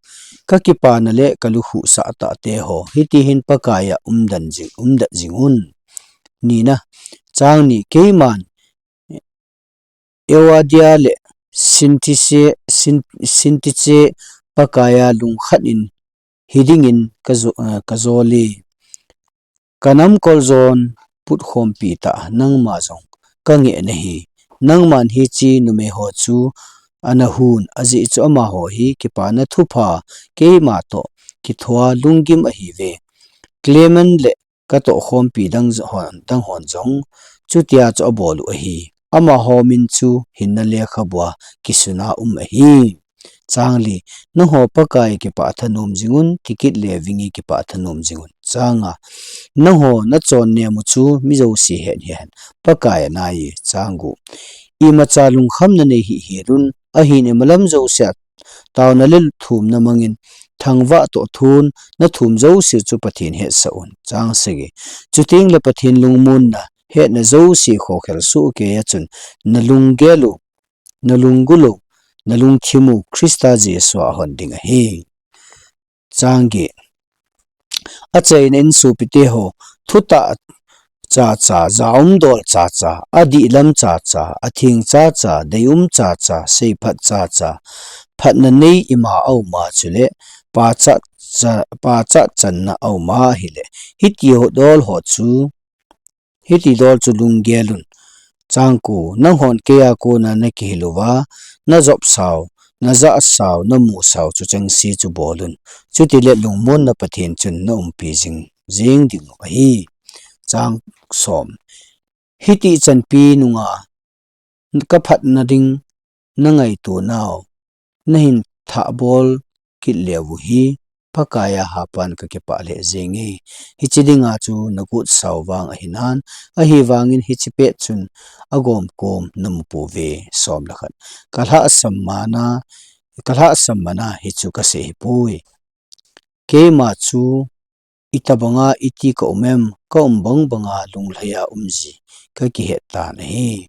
kakipana le kalukhuh sah tahte ho, hitihin Pakaiya umden jing, umden jing un. Nina, Chang ni, keiman Euodia le Sintiche, Sin-, Sintiche Pakaiya lungkhat in hidingin ka jo-, eh, ka jole. Ka namkol jon putkhompi tah nangma jong ka ngeh nahi. Nangman hiche numei ho chu ana hun, ajeh chu amaho hi kipana thupha keima toh kithua lunggim ahiuve. Clement le ka tohkhompi dang hon, dang hon jong chutia chu abol u ahi. Amaho min chu hinna lekhabua kisuna um ahi. Chang li, nangho Pakai kipah thanom jingun, kikit le vingi kipah thanom jingun. Chang nga, nangho nachon nemu chu mi jouse hen hihen Pakai anaiye. Chang gup, imacha lungkhamna nei hih hih un, ahin imalam jousea taona le thumna mangin thangvah toh thun nathum jouse chu Pathen hetsah un. Chang sagi, chuteng le Pathen lungmonna hetna jouse khokhel soh keiya chun nalunggel u, nalunggul u, nalungthim u Christa Jesu a hon ding ahi. Chang get, achaina in sopite ho, thutah chacha, jaum dol chacha, adihlam chacha, atheng chacha, deium chacha, seiphat chacha, phatna nei ima auma chule, pachat cha-, pachat channa auma ahile, hiti ho dol ho chu, hiti dol chu lunggel un. Chang ko, nanghon keiya kona nakihil uva, najopsau, najahsau, namusau chu chengse chu bol un. Chutile lungmonna Pathen chun naumpi jing, jing ding u ahi. Chang som, hiti chanpi nunga kaphatna ding nangaito nau, nahin thahbol kit leu hi Pakaiya hapan kakipah lheh jenge. Hiche dinga chu nagutsau vang ahinan, ahivangin hiche pet chun agom kom namu pouve. Som le khat, kalhahsam mana, kalhahsam mana hichu kasei hipoi. Keima chu itobanga iti kaum em, kaum bang banga lunglhaiya umji kakihet tan ahi.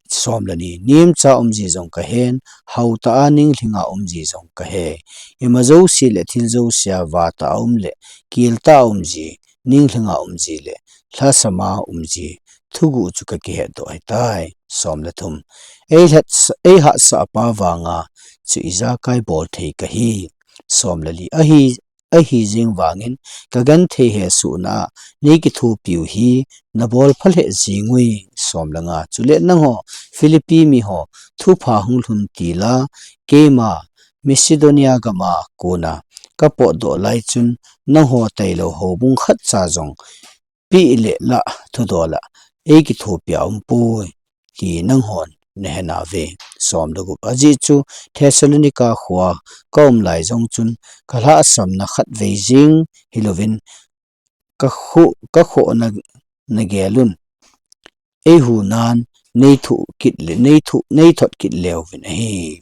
Som le ni, nemcha umji jong kahen, haotah a ninglhinga umji jong kahe. Ima jouse le thil jousea vatah a um le, keltah a umji, ninglhinga umji le, lhasama umji, thuguh chu kakihetdoh ahitai. Som le thum, eilhat-, eihahsah pa vanga chu ijakai bolthei kahi. Som le li, ahi, ahijeng vangin kagenthei hesohna a neikithopiu hi nabolpha lheh jengui. Som le nga, chule nangho Philippi miho, thupha hunglhun tila, keima Macedonia gama kona kapotdoh lai chun nangho tailou houbung khatcha jong peh le lah thudola eikithopia umpoi ti nanghon nahenauve. Som le gup, ajeh chu Thessalonica khoa kaum lai jong chun kalhahsamna khatvei jeng hilouvin kakhoh, kakhohna nagel un. Eihunan neithoh kit le, neithoh, neithot kit leuvin ahi.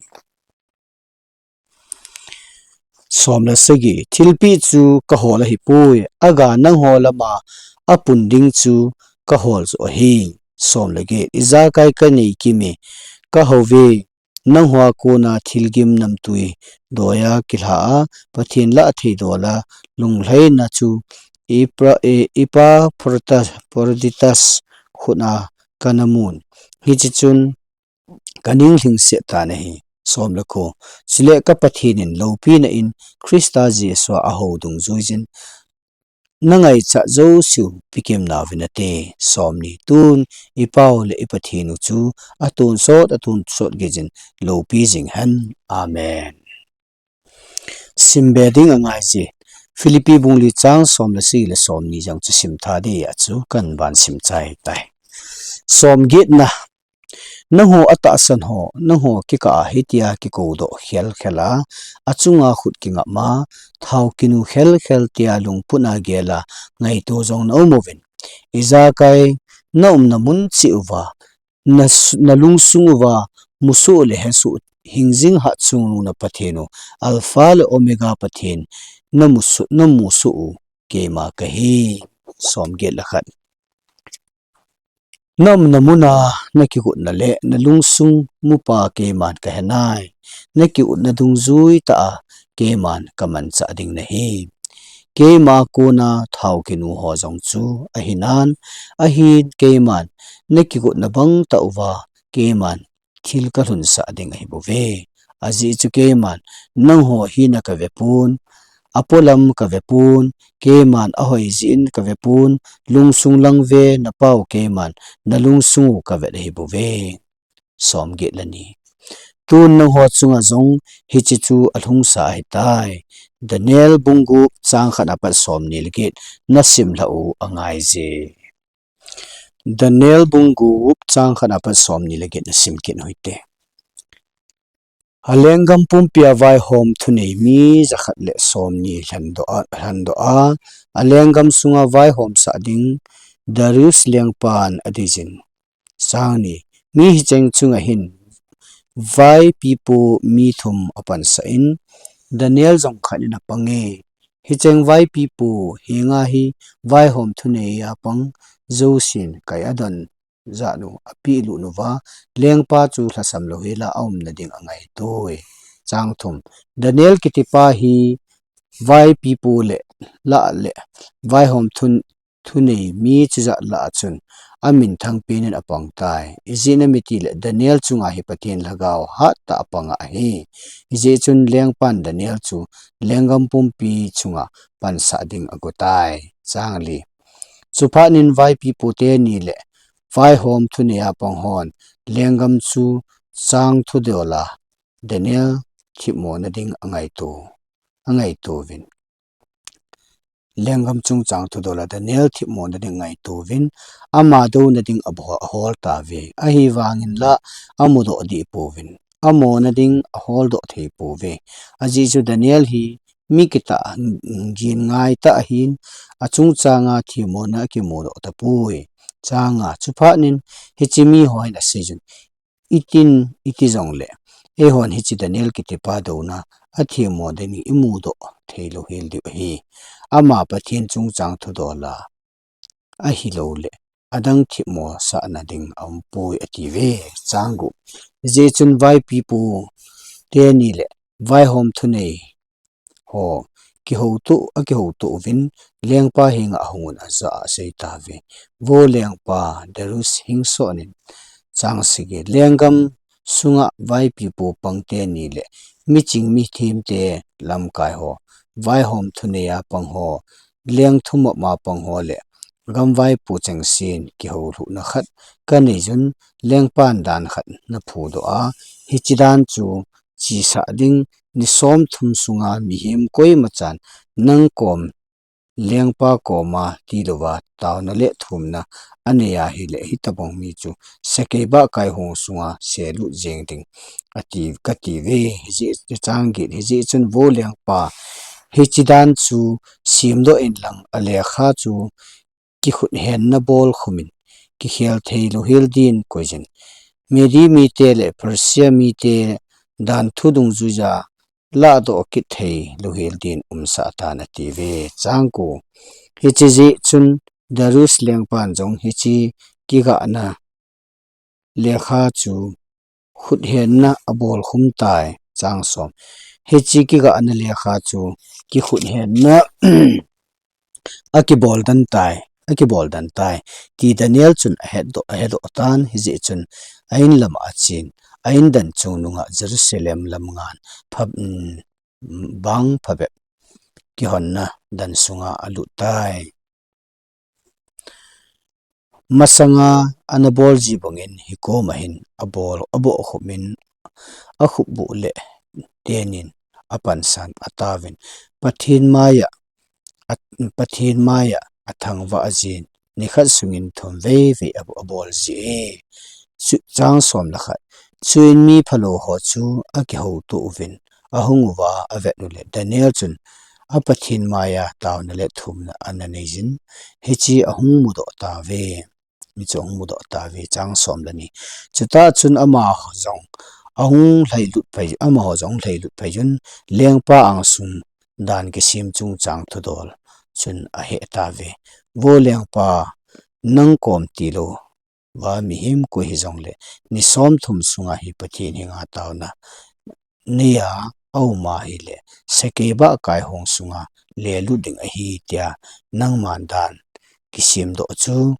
Som le sagi, thilpeh chu kahol ahipoi, aga nangho lama apun ding chu kahol joh ahi. Som le get, ijakai kanei kime, kahouve, nanghoa kona thilgim namtui doiya kilha a, Pathen lah theidola lunglhaina chu Epra-, E-, Epaphroditus, Phroditus khutna kanamun. Hiche chun kaning lhingset tan ahi. Som le ko, chule ka Pathen in loupina in Christa Jesua ahou dungjuiyin nangaichat jouseu pekimnauvin nate. Som ni, tun ipau le i Pathen u chu atonsot, atonsot geiyin loupi jing hen. Amen. Simbe ding angaije. Philippi bung li chang som le sagi le som ni jong chu simtha dia chu kahin van simchai tai. Som getna, nangho atahsan ho, nangho kikah a hitia kikoudoh khelkhel a, achunga khut kingapma, thao kinu khelkhel tia lungput a gel a ngaito jong naum uvin. Ijakai naumna mun cheh uva, na s-, nalungsung uva musoh le hesoh, hingjing hatchungnung na Pathen u, Alpha le Omega Pathen, namusoh, namusoh u keima kahi. Som get le khat. Naumna muna nakigotna le nalungsung mupa keiman kahenai. Nakigotna dungjuitah a keiman kamanchah ding nahi. Keima kona thao kinu ho jong chu ahinan, ahin keiman nakigotna bang tah uva keiman thil kalhunsah ding ahi bouve. Ajeh chu keiman nangho hina kavepon, apolam kavepon, keiman ahoi jeh in kavepon, lungsung lang ve napao keiman nalungsung u kavet ahi bouve. Somget le ni. Tun nangho chunga jong hiche chu alhungsa ahitai. Daniel bung gup chang khat apat somni le get nasim lhah u angaije. Daniel bung gup chang khat apat somni le get nasim kit uhite. Alenggam pumpia vaihom thunei mi jakhat le somni lhandoh a, lhandoh a, alenggam sunga vaihomsah ding Darius lengpan adeijin. Chang ni, mi hicheng chunga hin vaipipu mi thum apansah in, Daniel jong khat in apange. Hicheng vaipipu henga hi vaihom thunei a pang jousen kai adon jat u apeh lut uva, lengpa chu lhasam louhela aumna ding angaitoi. Chang thum, Daniel kitipa hi vaipipu le lah le vaihom thun thunei mi chijat lah a chun aminthang penin apangtai. Ijeh inem itile Daniel chunga hi Pathen lhagao hattah apanga ahi. Hijeh chun lengpan Daniel chu lenggam pumpi chunga pansah ding agotai. Chang li, chuphat in vaipipu teni le vaihom thunei a pang hon lenggam chu chang thudola Daniel themmona ding angaito, angaito uvin. Lenggam chungchang thudola Daniel themmona ding ngaito uvin, ama douna ding abol, ahol tauve. Ahivangin la amudoh deh pouvin, amona ding aholdoh thei pouve. Ajeh chu Daniel hi mi kitah, gin ngai tah ahin, achungchanga themmona akimudoh tapoi. Chang nga, chuphat in hiche miho hin aseijun, itin, iti jongle, eihon hiche Daniel kitipa douna athemmo ding imudoh theilou hel diu ahi. Ama Pathen chungchang thudola ahilouleh adang themmosahna ding aumpoi atiuve. Chang gup, hijeh chun vaipipu teni le vaihom thunei ho kihouto, akihouto uvin, lengpa henga ahungun ajah a aseitauve. Vo lengpa, Darius hingsonin. Chang sagi, lenggam sunga vaipipu pang teni le miching mithemte lamkai ho, vaihom thunei a pang ho, leng thumop a pang ho le gamvaipo chengsen kihoulhuhna khat kaneiyun, lengpan dan khat naphudoh a, hiche dan chu chesah ding ni somthum sunga mihem koimachan nang kom, lengpa koma tilouva taona le thumna anei ahile, hitobang mi chu sakei bahkai hong sunga selut jeng ding ati, katiuve. Hijeh, chang get, hijeh chun vo lengpa, hiche dan chu semdoh inlang alekha chu kikhuthenna bolkhumin kikhel theilou hel din koiyin. Medi mite le Persia mite dan thu dungjuija lahdoh kit theilou hel din umsah tan atiuve. Chang ko, hiche jeh chun Darius lengpan jong hiche kigahna lekha chu khuthenna abolkhum tai. Chang som, hiche kigahna lekha chu kikhuthenna akibol dan tai, akibol dan tai, ti Daniel chun ahetdoh, ahetdoh tan. Hijeh chun a-in lama achen, a-in dan chungnunga Jerusalem lam ngan pha, um, bang phabep kihonna dan sunga alut tai. Masanga anabol ji bangin hikoma hin abol, abohkhumin, akhupbuh le tenin apansan atauvin, Pathen maiya, a, Pathen maiya athangvah jin, nikhat sungin thum veivei abo, abol ji e. Chu, chang som le khat. Chuin mi phalou ho chu akihouto uvin, ahung uva avet uleh, Daniel chun a Pathen maiya taona le thumna ananeiyin, hiche ahung mudoh tauve. Hiche ahung mudoh tauve. Chang som le ni. Chutah chun amaho jong ahung lhailut phei, amaho jong ahung lhailut pheiyun, lengpa angsung dan kisem chungchang thudol chun ahe tauve. Vo lengpa, nang kom tilou va mihem koi hijongle, ni somthum sunga hi Pathen henga taona neiya aum ahile, sakei bahkai hong sunga lelut ding ahi, tia nangman dan kisemdoh chu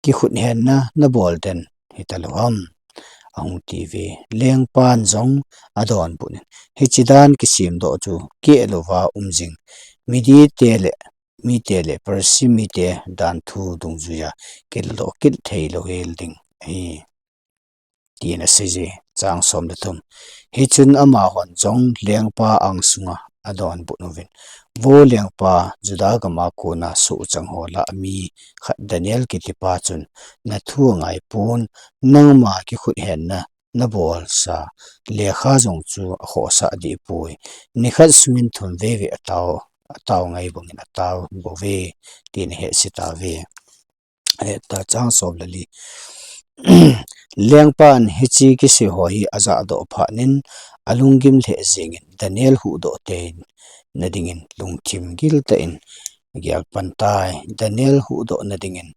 kikhut henna nabol den hita lou ham? Ahung ti ve. Lengpan jong adonbut in, hiche dan kisem doh chu keh louva um jing Midi te le mite le Persi mite dan thu dungjuiya kil doh kit thei lou hel ding ahi, tin asei je. Chang som le thum. Hichun amahon jong lengpa angsunga adonbut uvin, Vo lengpa, Juda gama kona sohchang ho lah a mi khat Daniel kitipa chun nathu angai pon, nangma kikhut henna nabolsa lekha jong chu akhohsah deh poi. Nikhat sungin thum veve atao, atao ngai bangin atao bouve, tin ahehse tauve. Aheta chang som le li. Lengpan hiche kisei ho hi ajahdoh phat in alunggim lheh jengin Daniel huhdoh tei nadingin lungthim giltah in agel pan tai. Daniel huhdoh nadingin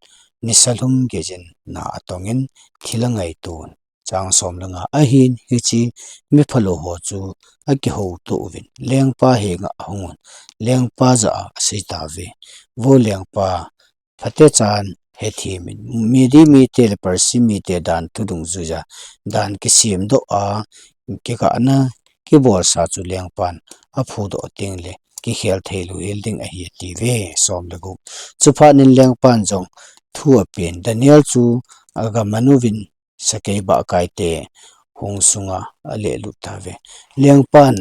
nisa lhum geiyin na atongin thil angaiton. Chang som le nga. Ahin hiche mi phalou ho chu akihouto uvin lengpa henga ahungun, lengpa jah a asei tauve. Vo lengpa, phatechan hethem in, Midi mite le Persi mite dan thu dungjuiya dan kisem doh a kikahna kibolsa chu lengpan aphudoh teng le kikhel thei lou hel ding ahi, atiuve. Som le gup. Chuphat in lengpan jong thu apen, Daniel chu agaman uvin sakei bahkai te hung sunga alehlut tauve. Lengpan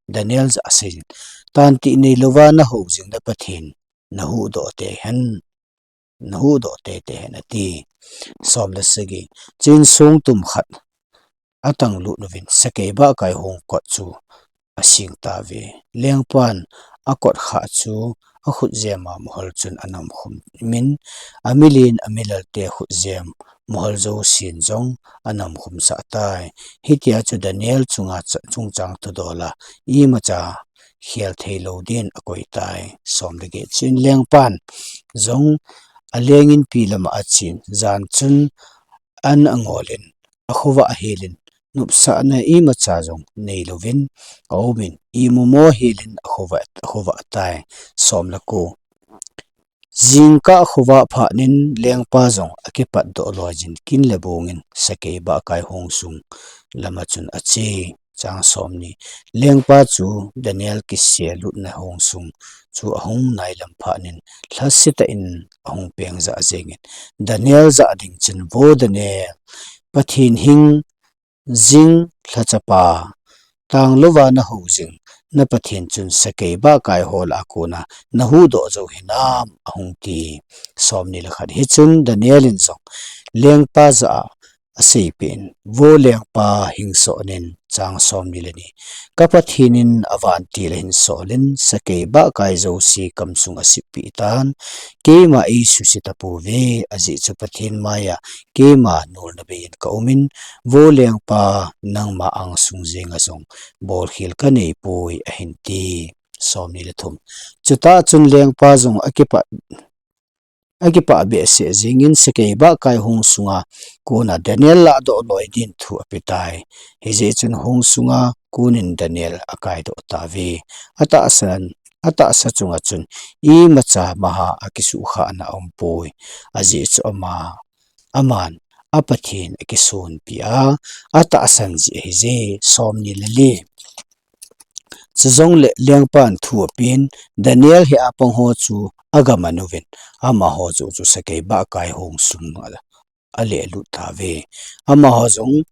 Daniel jah a aseiyin, Tantih neilouva nahou jing na Pathen nahuhdoh tei hen, nahuhdoh teitei hen, ati. Som le sagi. Chuin songtum khat atanglut uvin sakei bahkai hung kot chu asing tauve. Lengpan akot khah chu akhut jema mohol chun anamkhum in, amilen amilalte khut jem mohol jousen jong anamkhum sah tai. Hitia chu Daniel chunga cha-, chungchang thudola imacha khel thei lou din akoi tai. Som le get. Chuin lengpan jong aleng inpi lama achen, jan chun an angolin, akhovah ahelin, nopsahna imacha jong neilouvin aumin, imumo helin akhovah, akhovah tai. Som le ko. Jingkah khovah phat in lengpa jong akipatdoh loiyin kin le bongin sakei bahkai hung sung lama chun ache. Chang som ni. Lengpa chu Daniel kiselutna hung sung chu ahung nailam phat in lhasetah in ahung peng jah jengin Daniel jah ding chun, Vo Daniel, Pathen hing jing lhachapa, tanglouva nahou jing na Pathen chun sakei bahkai ho lah a kona nahuhdoh jou hinam, ahung ti. Som ni le khat. Hichun Daniel in jong lengpa jah a aseipeh in, Vo lengpa, hing soh in. Chang som ni le ni. Ka Pathen in avantil ahin solin sakei bahkai jouse kamsunga asipeh tan, keima eisuse tapouve, ajeh chu Pathen maiya keima nolna beiyin kaumin, Vo lengpa, nangma angsung jenga jong bolkhel kanei poi, ahin ti. Som ni le thum. Chutah chun lengpa jong akipah akipah behseh jengin sakei bahkai hung sunga kona Daniel lahdoh loi din thu apetai. Hijeh chun hung sunga konin Daniel akaidoh tauve. Atahsan, atahsa chunga chun imacha maha akisuhkhahna aumpoi. Ajeh chu ama, aman a Pathen akisonpi a, atahsan jeh ahije. Som ni le li. Chujongle lengpan thu apen, Daniel hi apang ho chu agaman uvin, amaho joh chu sakei bahkai hung sunga alehlut tauve. Amaho jong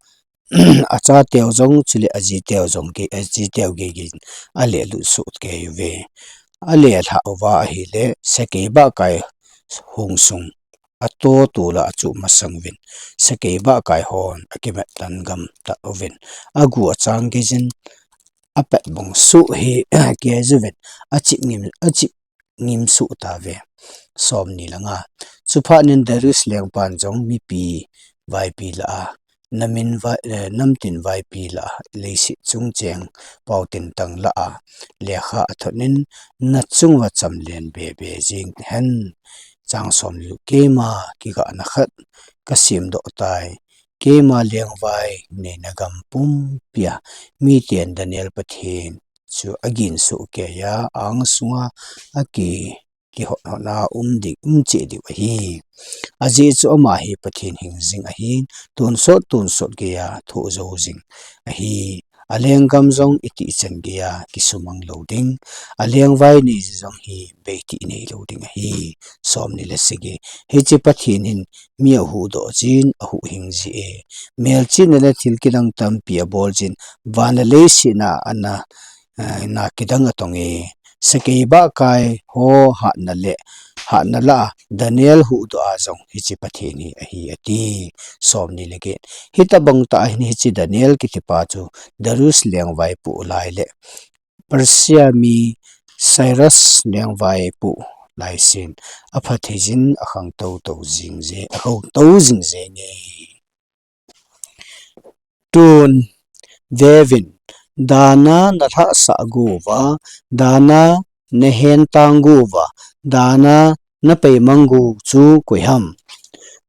achateu jong chule ajiteu jong gei, ajiteu gei gei alehlut soh kei uve. Alelhah uva ahile sakei bahkai hung sung atoh tola achuh masang uvin, sakei bahkai hon akimat tan gam tah uvin, agu achang geiyin, apet bong soh hi kei uvin, achih ngim, achih ngim soh tauve. Som ni le nga. Chuphat in Darius lengpan jong mipi vaipi lah a, namin vai, eh, namtin vaipi lah a, leiset chung cheng paotin tang lah a lekha athot in, nachunguva chamlen bebe jing hen. Chang som le gup. Keima kigahna khat kasemdoh tai. Keima lengvai neina gam pumpia miten Daniel Pathen chu aginsoh keiya angsunga aki kihot hotna um ding, um cheh diu ahi. Ajeh chu ama hi Pathen hing jing ahin, tonsot tonsot geiya thoh jou jing ahi. Alenggam jong itih chan geiya kisumang lou ding. Alengvai nei jong hi beitih nei lou ding ahi. Somni le sagi. Hiche Pathen hin mi ahuhdoh jin, ahuhhing ji e. Melchihna le thil kidang tampi abol jin, van le leiset a ana, eh, na kidang atong e. Sakei bahkai ho hatna le, hatna lah a Daniel huhdoh a jong hiche Pathen hi ahi ati. Somni le get. Hitobang tah a hin hiche Daniel kitipa chu Darius lengvaipo lai le Persia mi Cyrus lengvaipo lai sen aphatthei jin akhangtou tou jing je, akhangtou jing jenge. Tun, vevin, dana nalhahsah uva, dana nahen tang uva, dana napeimang u chu koi ham?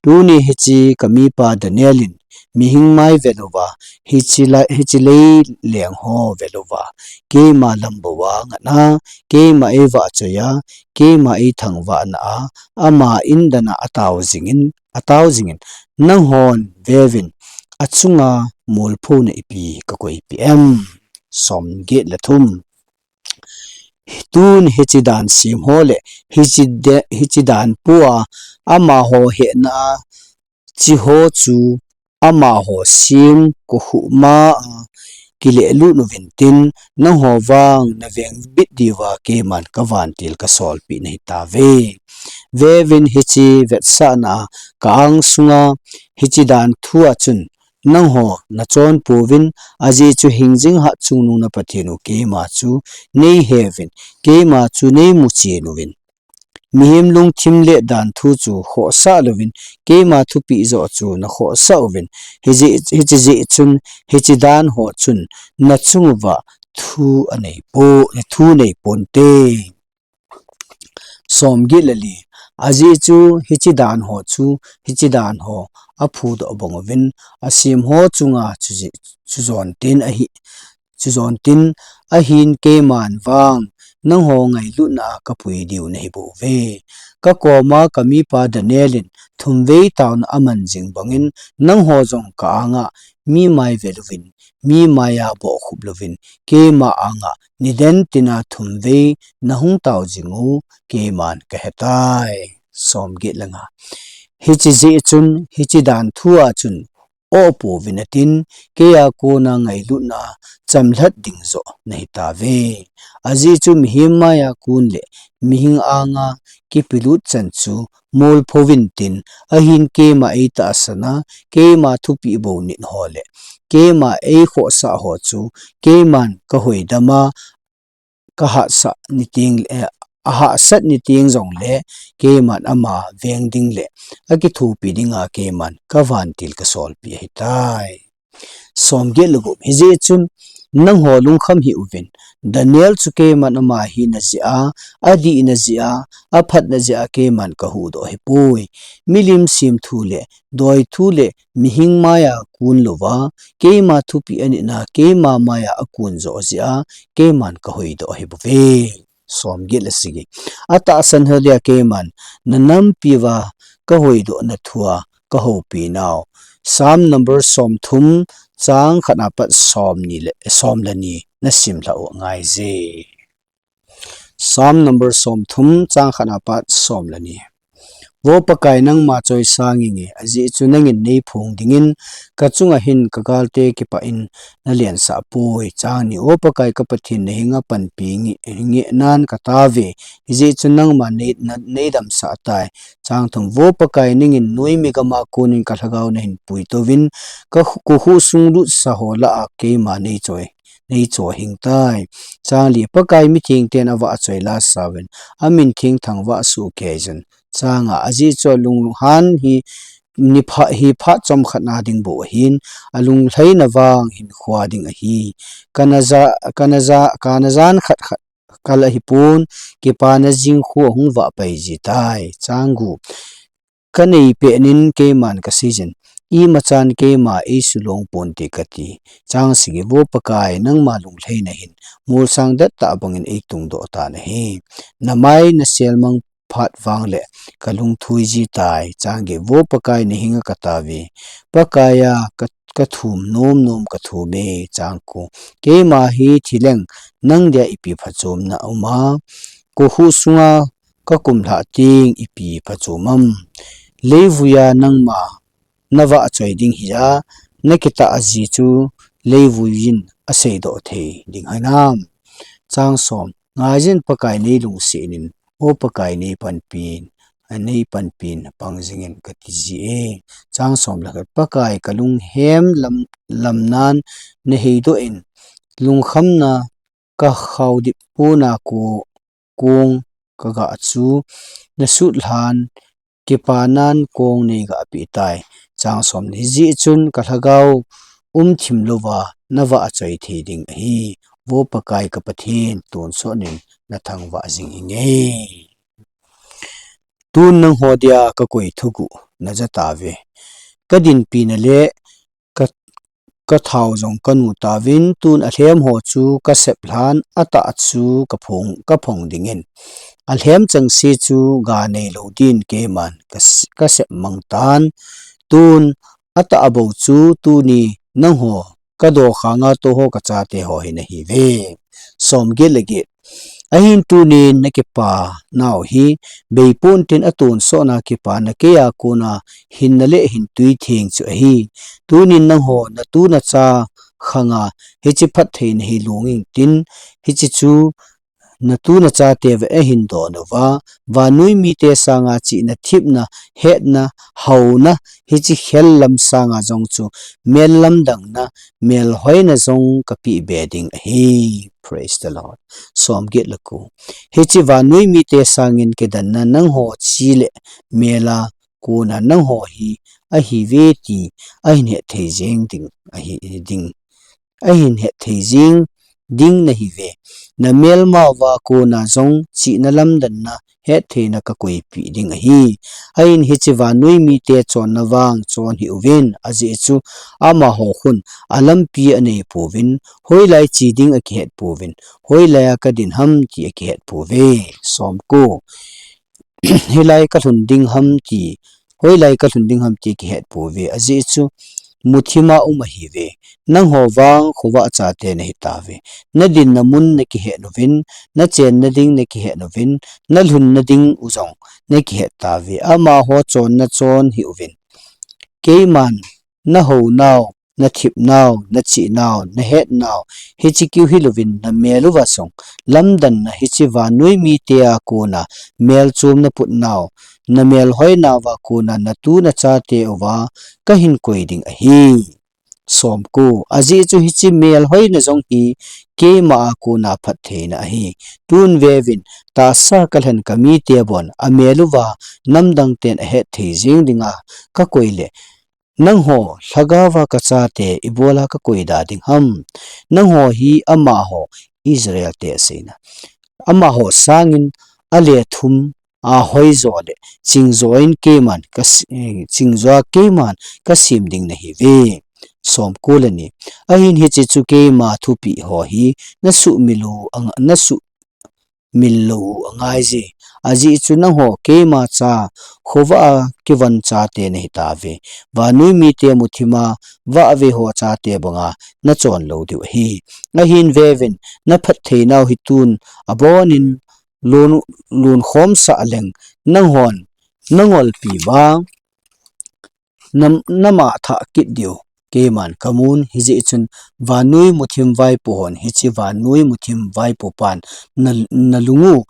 Tuni hiche kamipa Daniel in mihing mai vet uva, hiche lei, hiche lei leng ho vet uva, keima lam bou a ngat a, keima eivahchoi a, keima eithangvah na a, ama in dana atao jingin, atao jingin, nanghon vevin, achunga molphona ipi kakoipeh em? Somget le thum. Tun hiche dan sem ho le, hiche de, hiche dan po a, amaho hehna a, cheho chu, amaho sem kohuh ma a, kilehlut uvin tin, nangho vang naveng bit diuva keiman kavantil kasolpeh nahi tauve. Vevin hiche vetsahna a ka angsunga hiche dan thu a chun nangho nachon pouvin, ajeh chu hingjing hatchungnung na Pathen u keima chu neiheuvin, keima chu neimuchen uvin. Mihem lungthim le dan thu chu khohsah louvin, keima thupeh joh chu nakhohsah uvin. Hijeh, hiche jeh chun, hiche dan ho chun, nachung uva thu anei po, thu nei ponte. Somget le li. Ajeh chu, hiche dan ho chu, hiche dan ho aphudoh bang uvin, asem ho chunga chu, chujon tin ahi, chujon tin ahin keiman vang, nangho ngailutna a kapui diu nahi bouve. Kakoma kamipa Daniel in thumvei taona aman jing bangin, nangho jong ka anga mi mai vet uvin, mi maiya bohkhup louvin, keima anga niden tina thumvei nahung tao jing u keiman kahetai. Somget le nga. Hiche jeh chun, hiche dan thu a chun, oh pouvin atin, keiya kona ngailutna chamlhat ding joh nahi tauve. Ajeh chu mihem maiya kon le, mihing anga kipelut chan chu, molphouvin tin, ahin keima eitahsan a, keima thupeh bou nit ho le, keima eikhohsah ho chu, keiman kahoidam a, kahahsat niteng le, eh, ahahsat niteng jongle, keiman ama veng ding le, akithopi dinga keiman kavantil kasolpeh ahitai. Somget le gup. Hijeh chun, nangho lungkham hih uvin, Daniel chu keiman ama hina jeh a, adihna jeh a, aphatna jeh a keiman kahuhdoh ahipoi. Milim semthu le, doithu le, mihing maiya kon louva, keima thupeh anitna, keima maiya akon joh jeh a, keiman kahoidoh ahibouve. Somget le sagi. Atahsan ho dia keiman, nanampi uva kahoidoh na thua kahoupi nau. Psalm number somthum, chang khat apat somni le, som le ni, nasim lhah u angaije. Psalm number somthum, chang khat apat som le ni. Vo Pakai, nangma choisang inge, ajeh chu nangin neiphong dingin, kachunga hin kagalte kipah in nalensah poi. Chang ni. Vo Pakai ka Pathen, nahenga panpi nge, ngehnan katao ve, hijeh chun nangman nei, na, neidamsah tai. Chang thum. Vo Pakai, nangin noimi gama konin kalhagao nahin puitouvin, ka, kakhuh sung lutsa ho lah a keima neichoi, neichohhing tai. Chang li. Pakai mithengten avahchoi lasauvin, amin thengthang vahsoh kei jun. Chang nga. Ajeh chu alunghan hi, ni pha, hi phat chomkhat na ding bou ahin, alunglhaina vang hinkho a ding ahi. Kana ja, kana ja, kana jan khat khat kal ahipon, kipana jing khu ahung vahpai jitai. Chang gup. Kanei pehnin keiman kaseijin, imachan keima eisulong ponte kati. Chang sagi. Vo Pakai, nangma lunglhaina hin, molsang dettah bangin eitungdoh tan ahi. Namai nasel mang phat vangle kalung thui ji tai. Chang get. Vo Pakai, nahenga katao ve. Pakai a ka, kathum nom nom kathum e. Chang ko. Keima hi thileng nang dia ipi phachomna aum a, kokhuh sunga kakum lhah teng ipi phachom am? Leivuiya nangma navahchoi ding hia, nakitah ji chu leivui in aseidoh thei ding hinam? Chang som. Ngaijin Pakai neilungset in, O Pakai neipanpin, neipanpin pang jingin kati ji e. Chang som le khat. Pakai, kalunghem lam, lamnan naheidoh in, lungkhamna kahaodip puna ko kong kaga chu nasutlhan, kipanan kong neiga peh tai. Chang som. Hijeh chun kalhagao umthim louva navahchoi thei ding ahi. Vo Pakai ka Pathen, tonsot in nathangvah jing inge. Tun nangho dia kakoi thuguh naja tauve. Kadinpina le ka, kathao jong kanu tauvin, tun alhem ho chu kasep lhan, atah chu kaphong, kaphong dingin, alhem chengse chu ga neilou din keiman kas-, kasep mang tan. Tun atah abou chu tuni nangho kadokhanga touho kachate ho hi nahiuve. Som get le get. Ahin tunin nakipa nau hi, beipontin atonsotna kipana keiya kona hinna le hintwi theng chu ahi. Tunin nangho natu nacha khanga hiche phattheina hi long intin, hiche chu natu nachateuva ahin don uva, vannoi mite sanga chihna, thipna, hetna, haona, hiche khel lam sanga jong chu mel lamdangna, melhoina jong kapeh be ding ahi. Praise the Lord. Som get le ko. Hiche vannoi mite sangin kidanna nangho chi le mela kona nangho hi ahiuve ti ahin hetthei jeng ding ahi ding. Ahin hetthei jing ding nahiuve. Namelmauva kona jong chihna, lamdanna, hettheina kakoipeh ding ahi. Ahin hiche vannoi mite chonna vang chon hih uvin, ajeh chu amaho khun alampi anei pouvin, hoilai che ding akihet pouvin, hoilaiya kadin ham ti akihet pouve. Som ko. Hilai kalhun ding ham ti, hoilai kalhun ding ham ti kihet pouve, ajeh chu muthima um ahiuve. Nangho vang khovah chate nahitauve. Nadinna mun nakihet uvin, nachenna ding nakihet uvin, nalhunna ding u jong nakihet tauve. Amaho chonna chon hih uvin. Keiman nahounau, nathipnau, nachihnau, nahetnau, hiche kiu hilouvin namel uva jong lamdanna, hiche vannoi mite a kona melchom naputnau, namelhoinauva kona natu nachateuva kahin koi ding ahi. Som ko. Ajeh chu hiche melhoina jong hi keima a kona phattheina ahi. Tun veuvin, tahsa kalhen kamite bon amel uva namdang ten ahetthei jeng dinga kakoi le, nangho lhagaova kachate ibola kakoi da ding ham? Nangho hi amaho, Israel te aseina, amaho sangin ale thum ahoijo le chingjo in keiman kas-, eh, chingjoa keiman kasem ding nahiuve. Som ko le ni. Ahin hiche chu keima thupeh ho hi nasuhmil u anga-, nasuh mil lou u angaije. Ajeh chu nangho keima cha, khovah a kivon chate nahitauve. Vannoi mite muthima vahvei ho chate banga nachon lou diu ahi. Ahin veuvin, naphattheinau hi tun abonin lon, lonkhom sah leng, nanghon nangolpi uva nam, nama thah kit diu keiman kamun, hijeh chun vannoi muthim vaipo hon hiche vannoi muthim vaipo pan na, nalung u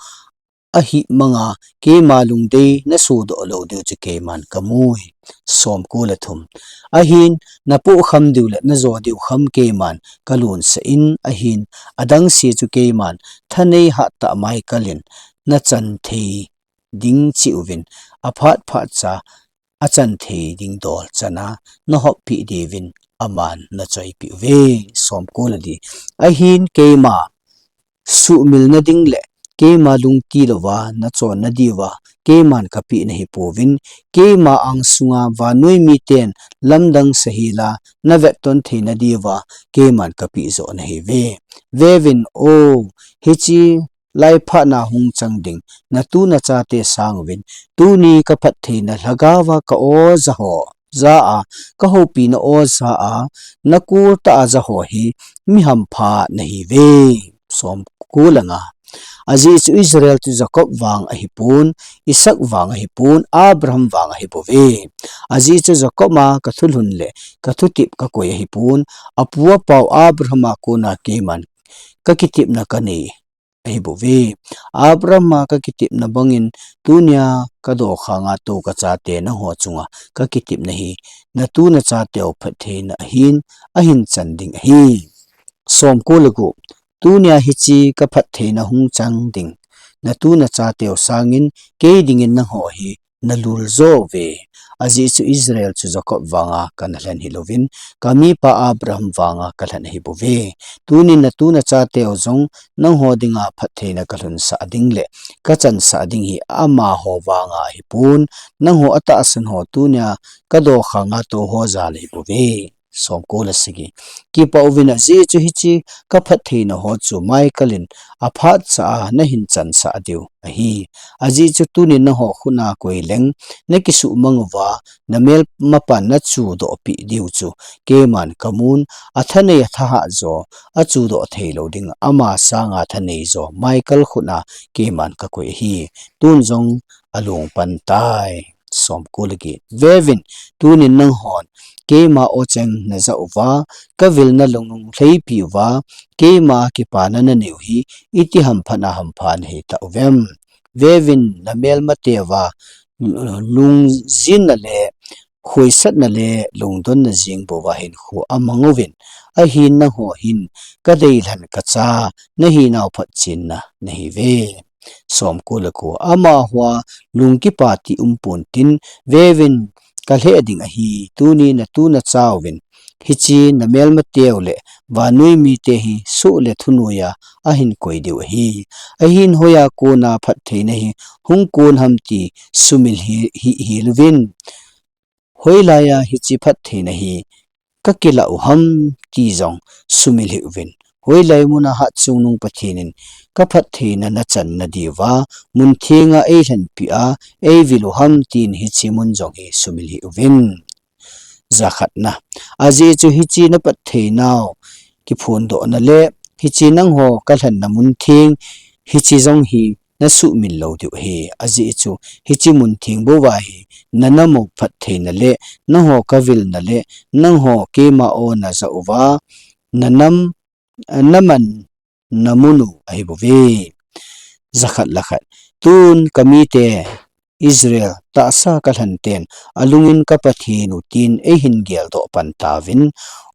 ahimanga keima lungdei nasodoh lou diu chu keiman kamui. Som ko le thum. Ahin napoh kham diu le najo diu kham keiman kalonsah in, ahin adangse chu keiman thanei hattah mai kalin nachan thei ding cheh uvin, aphat phat cha achan thei ding dol chana nahoppeh diuvin aman nachoipeh uve. Som ko le li. Ahin keima suhmilna ding le keima lungtilouva nachonna diuva keiman kapeh nahipouvin, keima angsunga vannoi miten lamdang sahela navetton theina diuva keiman kapeh joh nahiuve. Veuvin o, hiche lai phatna hung chang ding, natu nachate sanguvin, tuni kaphattheina lhagaova ka-o jaho, ja a, kahoupina o ja a, nakultah a jaho hi, mi hampha nahiuve. Somko le nga. Ajeh chu Israel chu Jacob vang ahipon, Isaac vang ahipon, Abraham vang ahibouve. Ajeh chu Jacob a kathulhun le kathutep kakoi ahipon, apu apau Abraham a kona keiman kakitepna kanei ahibouve. Abraham a kakitepna bangin tunia kadokhanga tou kachate nangho chunga kakitepna hi, natu nachateu phattheina ahin, ahin chan ding ahi. Somko le gup. Tunia hiche kaphattheina hung chang ding, natu nachateu sangin, kei dingin nangho hi nalul jouve. Ajeh chu Israel chu Jacob vanga kana lhen hilouvin, kamipa Abraham vanga kalhen ahibouve. Tunin natu nachateu jong nangho dinga phattheina kalhunsah ding le kachansah ding hi amaho vanga ahipon, nangho atahsan ho tunia kadokhanga tou ho jal ahibouve. Somko le sagi. Kipauvin ajeh chu hiche kaphattheina ho chu Michael in aphatcha a nahin chansah diu ahi. Ajeh chu tunin nangho khutna koileng nakisuhmang uva, namel mapan nachudohpeh diu chu keiman kamun, athanei athahat jo, achudoh theilou ding ama sanga thanei jo Michael khutna keiman kakoi ahi. Tun jong alung pan tai. Somko le get. Veuvin, tunin nanghon keima o cheng najah uva, kavilna lunglhaipi uva, keima kipana naneiu hi, iti hamphatna hampha nahitah uvem. Veuvin, namelmateuva lungjinna le khoisatna le lungdonna jeng bouva hinkho amang uvin, ahin nangho hin kadeilhen kacha nahinau phatchenna nahiuve. Somko le ko. Amaho a lungkipa ti umpon tin, veuvin, kalheh ding ahi, tuni natu nachauvin, hiche namelmateu le vannoi mite hi soh le thunoiya ahin koi diu ahi. Ahin hoiya kona phattheina hi hung kon ham ti sumil hi, hi, hil uvin. Hoilaiya hiche phattheina hi kakilah u ham ti jong sumil hih uvin. Hoilai muna Hatchungnung Pathen in kaphattheina nachan nadiuva, mun thenga eilhenpeh a, eivil u ham tin hiche mun jong hi sumil hih uvin. Jakhatna. Ajeh chu hiche naphattheinau kiphondohna le hiche nangho kalhenna mun theng, hiche jong hi nasuhmil lou diu ahi. Ajeh chu hiche mun theng bouva hi nanam u phattheina le nangho kavilna le nangho keima o najah uva, nanam, namanna mun u ahibouve. Jakhat le khat. Tun kamite Israel tahsa kalhen ten alungin ka Pathen u tin eihin geldoh pan tauvin,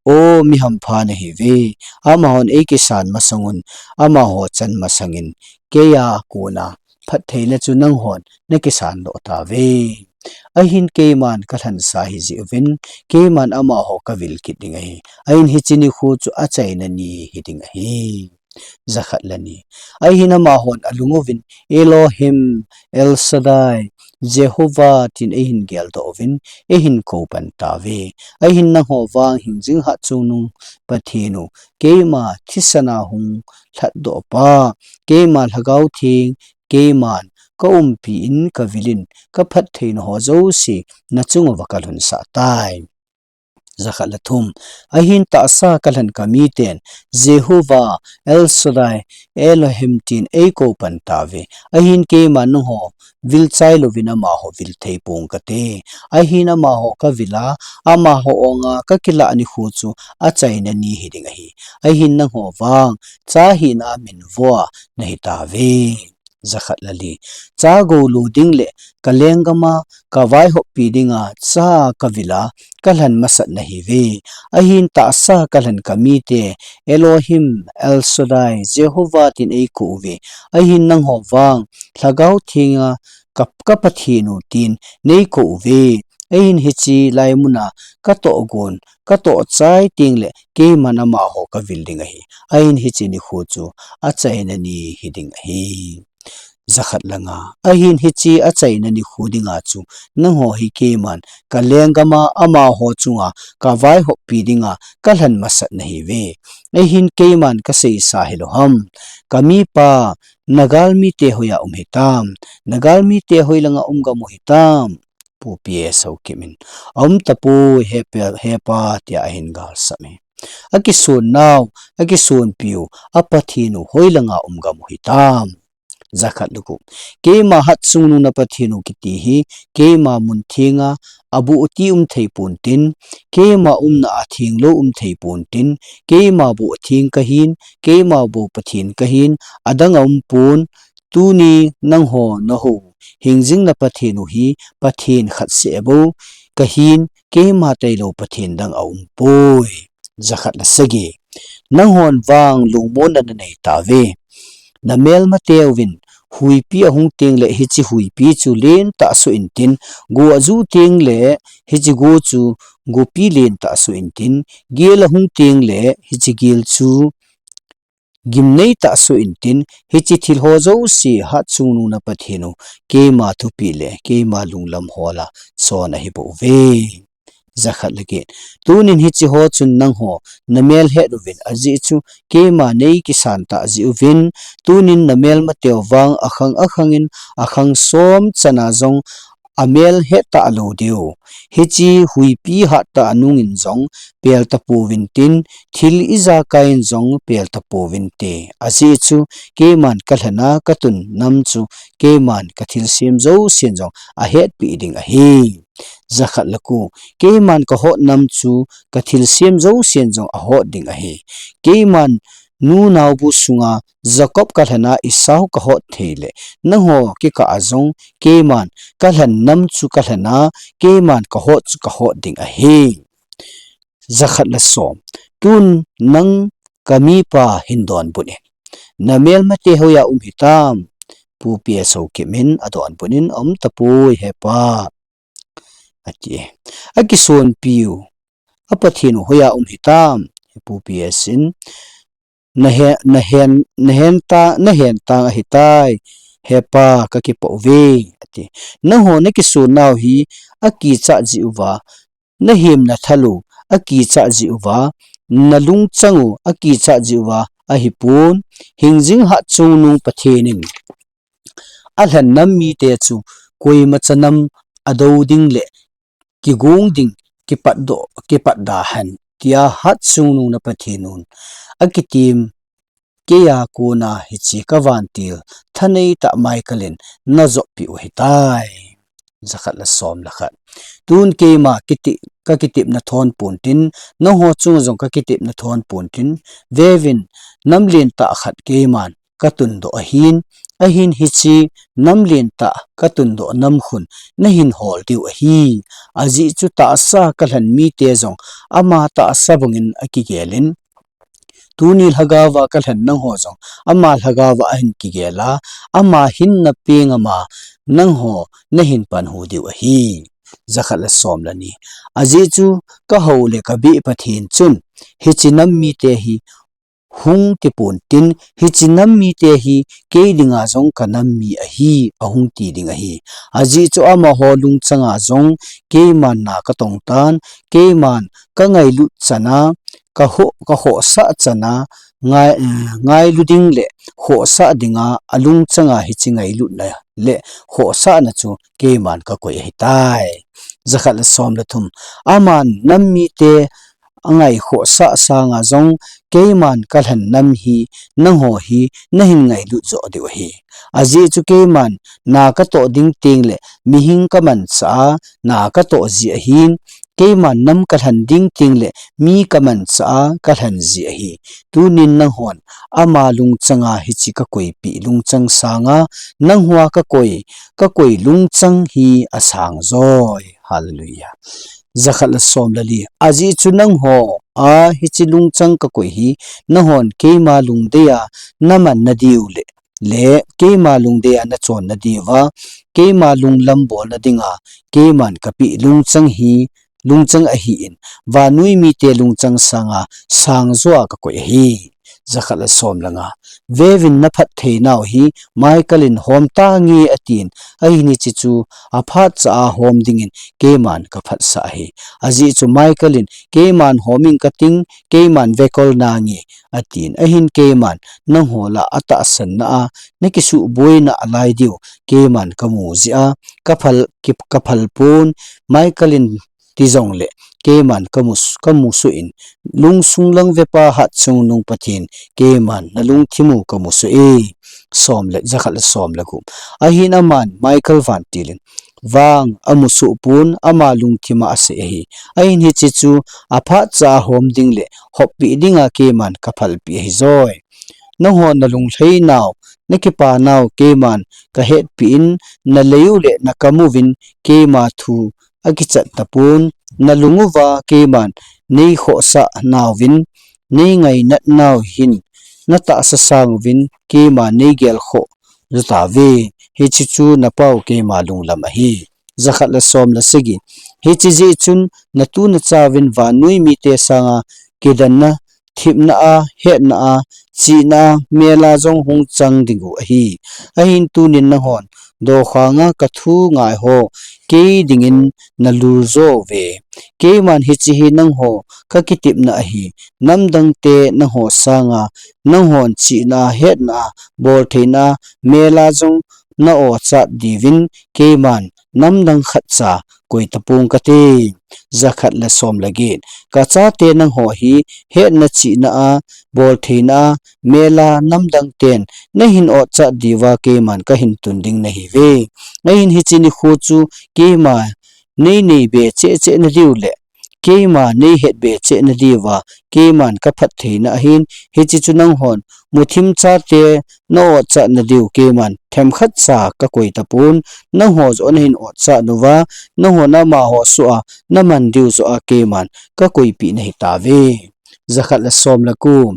o mi hampha nahiuve, amahon eikisan masangun, amaho chan masangin, keiya kona phattheina chu nanghon nakisan doh tauve. Ahin keiman kalhensa hijeh uvin, keiman amaho kavil kit ding ahi. Ahin hiche nikho chu achaina ni hiding ahi. Jakhat le ni. Ahin amahon alung uvin, Elohim, El Shaddai, Jehovah tin eihin geldoh uvin, eihin kou pan tauve. Ahin nangho vang hingjing Hatchungnung Pathen u, keima thisan a hung lhatdoh pa, keima Lhagao Theng, keiman kaumpi in kavilin, kaphattheina ho jouse nachung uva kalhunsah tai. Jakhat le thum. Ahin tahsa kalhen kamiten, Jehovah, El Shaddai, Elohim tin eikou pan tauve. Ahin keiman nangho vil chai louvin amaho vil thei ponge kati. Ahin amaho kavil a, amaho anga kakilah nikho chu achaina ni hiding ahi. Ahin nangho vang, cha hina a minvo a nahi tauve. Jakhat le li. Cha gou lo ding le kalenggam a kavaihoppi dinga cha kavil a kalhen masat nahiuve. Ahin tahsa kalhen kamite, Elohim, El Shaddai, Jehovah tin eikou uve. Ahin nangho vang, Lhagao Theng a ka, ka Pathen u tin neikou uve. Ahin hiche lai muna katoh gon, katoh chai teng le keiman amaho kavil ding ahi. Ahin hiche nikho chu achaina ni hiding ahi. Jakhat le nga. Ahin hiche achaina nikho dinga chu, nangho hi keiman, kalenggam a amaho chunga, kavaihoppi dinga, kalhen masat nahiuve. Ahin keiman kaseisa hilou ham. Kamipa, nagalmite hoiya um hitam. Nagalmite hoilanga um gam u hitam. Pu P S Haokip in. Aum tapoi hepa, hepa tia ahin galsam e. Akisonnau, akisonpiu, a Pathen u hoilanga um gam u hitam. Jakhat le ko. Keima Hatchungnung na Pathen u kiti hi, keima mun thenga, aboh ti um thei pontin, keima umna a thenglou um thei pontin, keima boh theng kahin, keima boh Pathen kahin, adang aum pon, tuni nangho nahou, hingjing na Pathen u hi, Pathen khat seh bou, kahin, keima tailou Pathen dang aum poi. Jakhat le sagi. Nanghon vang lungmonna nanei tauve. Namelmateuvin, huipi ahung tengle hiche huipi chu lentah soh intin, go aju tengle hiche go chu gopi lentah soh intin, gel ahung tengle hiche gel chu gimnei tah soh intin, hiche thil ho jouse Hatchungnung na Pathen u, keima thupeh le, keima lunglam hol a, chon ahi bouve. Jakhat le get. Tunin hiche ho chun nangho, namel het uvin ajeh chu, keima nei kisan tah jeh uvin, tunin namelmateu vang akhang akhangin, akhang som chana jong, amel het talou diu. Hiche huipi hattah anungin jong, pel tapouvin tin, thil ijakai in jong, pel tapouvin te. Ajeh chu, keiman kalhen a, katun nam chu, keiman kathilsem jousen jong, ahetpi ding ahi. Jakhat le ko, keiman kahot nam chu, kathilsem jousen jong ahot ding ahi. Keiman nu naobu sunga Jacob kalhen a Esau kahot thei le, nangho kikah a jong keiman kalhen nam chu kalhen a, keiman kahot chu kahot ding ahi. Jakhat le som. Tun nang kamipa hin donbut in. Namelmate hoiya um hitam. Pu P S Haokip in adonbut in aum tapoi hepa. Ati. Akisonpiu. A Pathen u hoiya um hitam. Pu P S in. Nahe, nahen, nahen ta, nahen tang ahitai. Hepa kakipah uve. Ati. Nangho nakisonnau hi akichat jeh uva. Nahemna thal u akichat jeh uva. Nalungchang u akichat jeh uva. Ahipon. Hingjing Hatchungnung Pathen in. Alhen nam mite chu koimacha nam adou ding le kigong ding kipatdoh, kipatda hen, tia Hatchungnung na Pathen un akitem keiya kona hiche kavantil thanei tah Michael in najoppeh u ahitai. Jakhat le som le khat. Tun keima kiti, kakitepna thon pontin, nangho chunga jong kakitepna thon pontin, veuvin, nam lentah khat keiman katundoh ahin, ahin hiche nam lentah katundoh nam khun nahin hol diu ahi. Ajeh chu tahsa kalhen mite jong ama tahsa bangin akigelin. Tuni lhagaova kalhen nangho jong ama lhagaova ahin kigel a, ama hinna pengama nangho nahin panhu diu ahi. Jakhat le som le ni. Ajeh chu kahou le kabeh Pathen chun hiche nam mite hi hung tipon tin, hiche nam mite hi kei dinga jong kanam mi ahi, ahung ti ding ahi. Ajeh chu amaho lungchanga jong keiman na katong tan, keiman kangailut chana, kaho, kahosah chana, ngai, eh, ngailu ding le hosah dinga, alungchanga hiche ngailutna le hosahna chu keiman kakoi ahitai. Jakhat le som le thum. Aman nam mite angaikhohsah sanga jong keiman kalhen nam hi nangho hi nahin ngailut joh diu ahi. Ajeh chu keiman na katoh ding teng le mihing kamanchah a na katoh jeh ahin, keiman nam kalhen ding teng le mi kamanchah a kalhen jeh ahi. Tunin nanghon ama lungchanga hiche kakoipeh lungchang sanga nanghoa kakoi, kakoi lungchang hi asang joi. Hallelujah. Jakhat le som le li. Ajeh chu nangho a hiche lungchang kakoi hi, nanghon keima lungdei a naman nadiu le, le keima lungdei a nachon nadiuva, keima lunglam bolna dinga, keiman kapeh lungchang hi, lungchang ahin, vannoi mite lungchang sanga sang joa kakoi ahi. Jakhat le som le nga. Veuvin, na phattheinau hi Michael in hom tange, atin. Ahin hiche chu aphat cha a hom dingin keiman ka phatsah ahi. Ajeh chu Michael in keiman hom ing kating, keiman vekol nange, atin. Ahin keiman nangho lah a tahsanna a na kisuhboina a lai diu keiman ka mu jeh a, ka phal, ki, ka phal pon, Michael in ti jongle keiman ka mu, ka mu suh in, lungsung lang vepa hatchungnung Pathen, keiman na lungthim u ka mu suh e. Som le, jakhat le som le gup. Ahin aman Michael vantil in vang a mu suh pon, ama lungthim a asei ahi. Ahin hiche chu aphat cha a hom ding le hoppi dinga keiman ka phalpi ahi joi. Nangho na lunglhai nau, na kipa nau keiman ka hetpi in, na lei u le na kam uvin keima thu akichat tapon, na lung uva keiman nei khohsah nauvin, nei ngainat nau hin na tahsa sang uvin keima nei gelkhoh ju tauve. Hiche chu na pau keima lunglam ahi. Jakhat le som le sagi. Hiche jeh chun na tu na cha uvin vannoi mite sanga kidanna, thipna a, hetna a, chihna a, mel a jong hung chang ding u ahi. Ahin tunin nanghon dokhanga ka thu ngai ho kei dingin na lul jo uve. Keiman hiche hi nangho ka kitepna ahi. Namdang te nangho sanga nanghon chihna a, hetna a, boltheina a, mel a jong na ochat diuvin keiman namdang khatcha koi tapong kate. Jakhat le som le get. Ka chate nangho hi hetna, chihna a, boltheina a, mel a, namdang ten na hin ochat diuva keiman ka hin tun ding nahiuve. Ahin hiche nikho chu keima nei nei be cheh cheh na diu le keima nei het be cheh na diuva keiman ka phattheina ahin, hiche chu nanghon muthim chate na ochat na diu keiman themkhat cha ka koi tapon, nangho joh na hin ochat nauva, nanghon amaho soh a na man diu joh a keiman ka koipi nahi tauve. Jakhat le som le ko.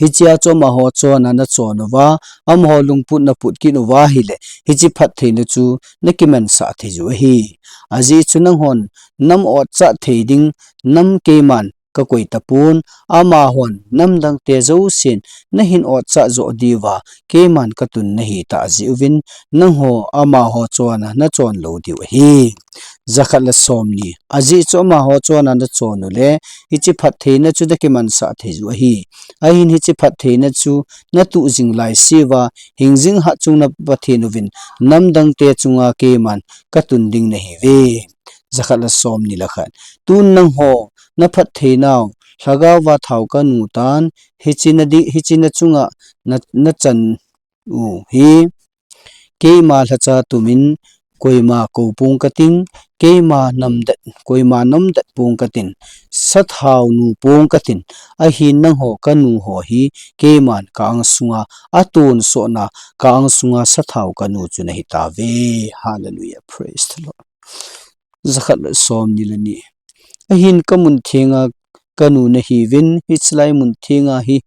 Hichea chu amaho chonna na chon uva, amaho lungput na put kit uva ahile, hiche phattheina chu na kimansah thei u ahi. Ajeh chu nanghon nam ochat thei ding nam keiman ka koi tapon, amahon namdang te jousen na hin ochat joh diuva keiman ka tun nahi tah jeh uvin, nangho amaho chonna na chon lou diu ahi. Jakhat le somni. Ajeh chu amaho chonna na chon u le, hiche phattheina chu na kimansah thei u ahi. Ahin hiche phattheina chu na tuh jing laiseuva, hingjing hatchungna Pathen uvin namdang te chunga keiman ka tun ding nahiuve. Jakhat le somni le khat. Tun nangho na phattheinau lhagaova thao ka nu tan, hiche na di, hiche na chunga na, na chan u hi, keima lhacha tumin koima kou pong kating, keima namdet, koima namdet pong katin, sathao nu pong katin, ahin nangho ka nu ho hi keiman ka angsunga atonsotna, ka angsunga sathao ka nu chu nahi tauve. Hallelujah. Praise the Lord. Jakhat le somni le ni. Ahin ka mun thenga ka nu nahiuvin, hichelai mun thenga hi,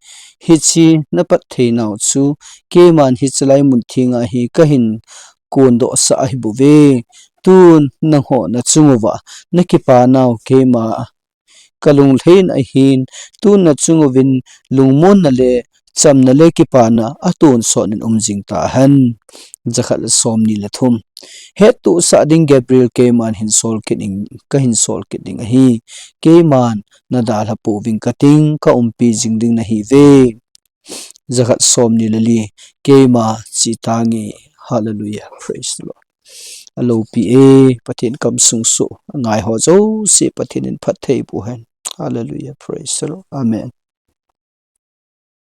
hiche na phattheinau chu, keiman hichelai mun thenga hi ka hin kondohsah ahi bouve. Tun nangho na chung uva na kipa nau keima ka lunglhai in ahin, tun na chung uvin lungmonna le chamna le kipana atonsot in um jing tahen. Jakhat le somni le thum. Hettohsah ding Gabriel keiman hin sol kit ding, ka hin sol kit ding ahi. Keiman na dalha pouving kating, ka umpi jing ding nahiuve. Jakhat somni le li. Keima chih tange. Hallelujah. Praise the Lord. Aloupi e, Pathen kamsung soh, angai ho jouse Pathen in phatthei boh hen. Hallelujah. Praise the Lord. Amen.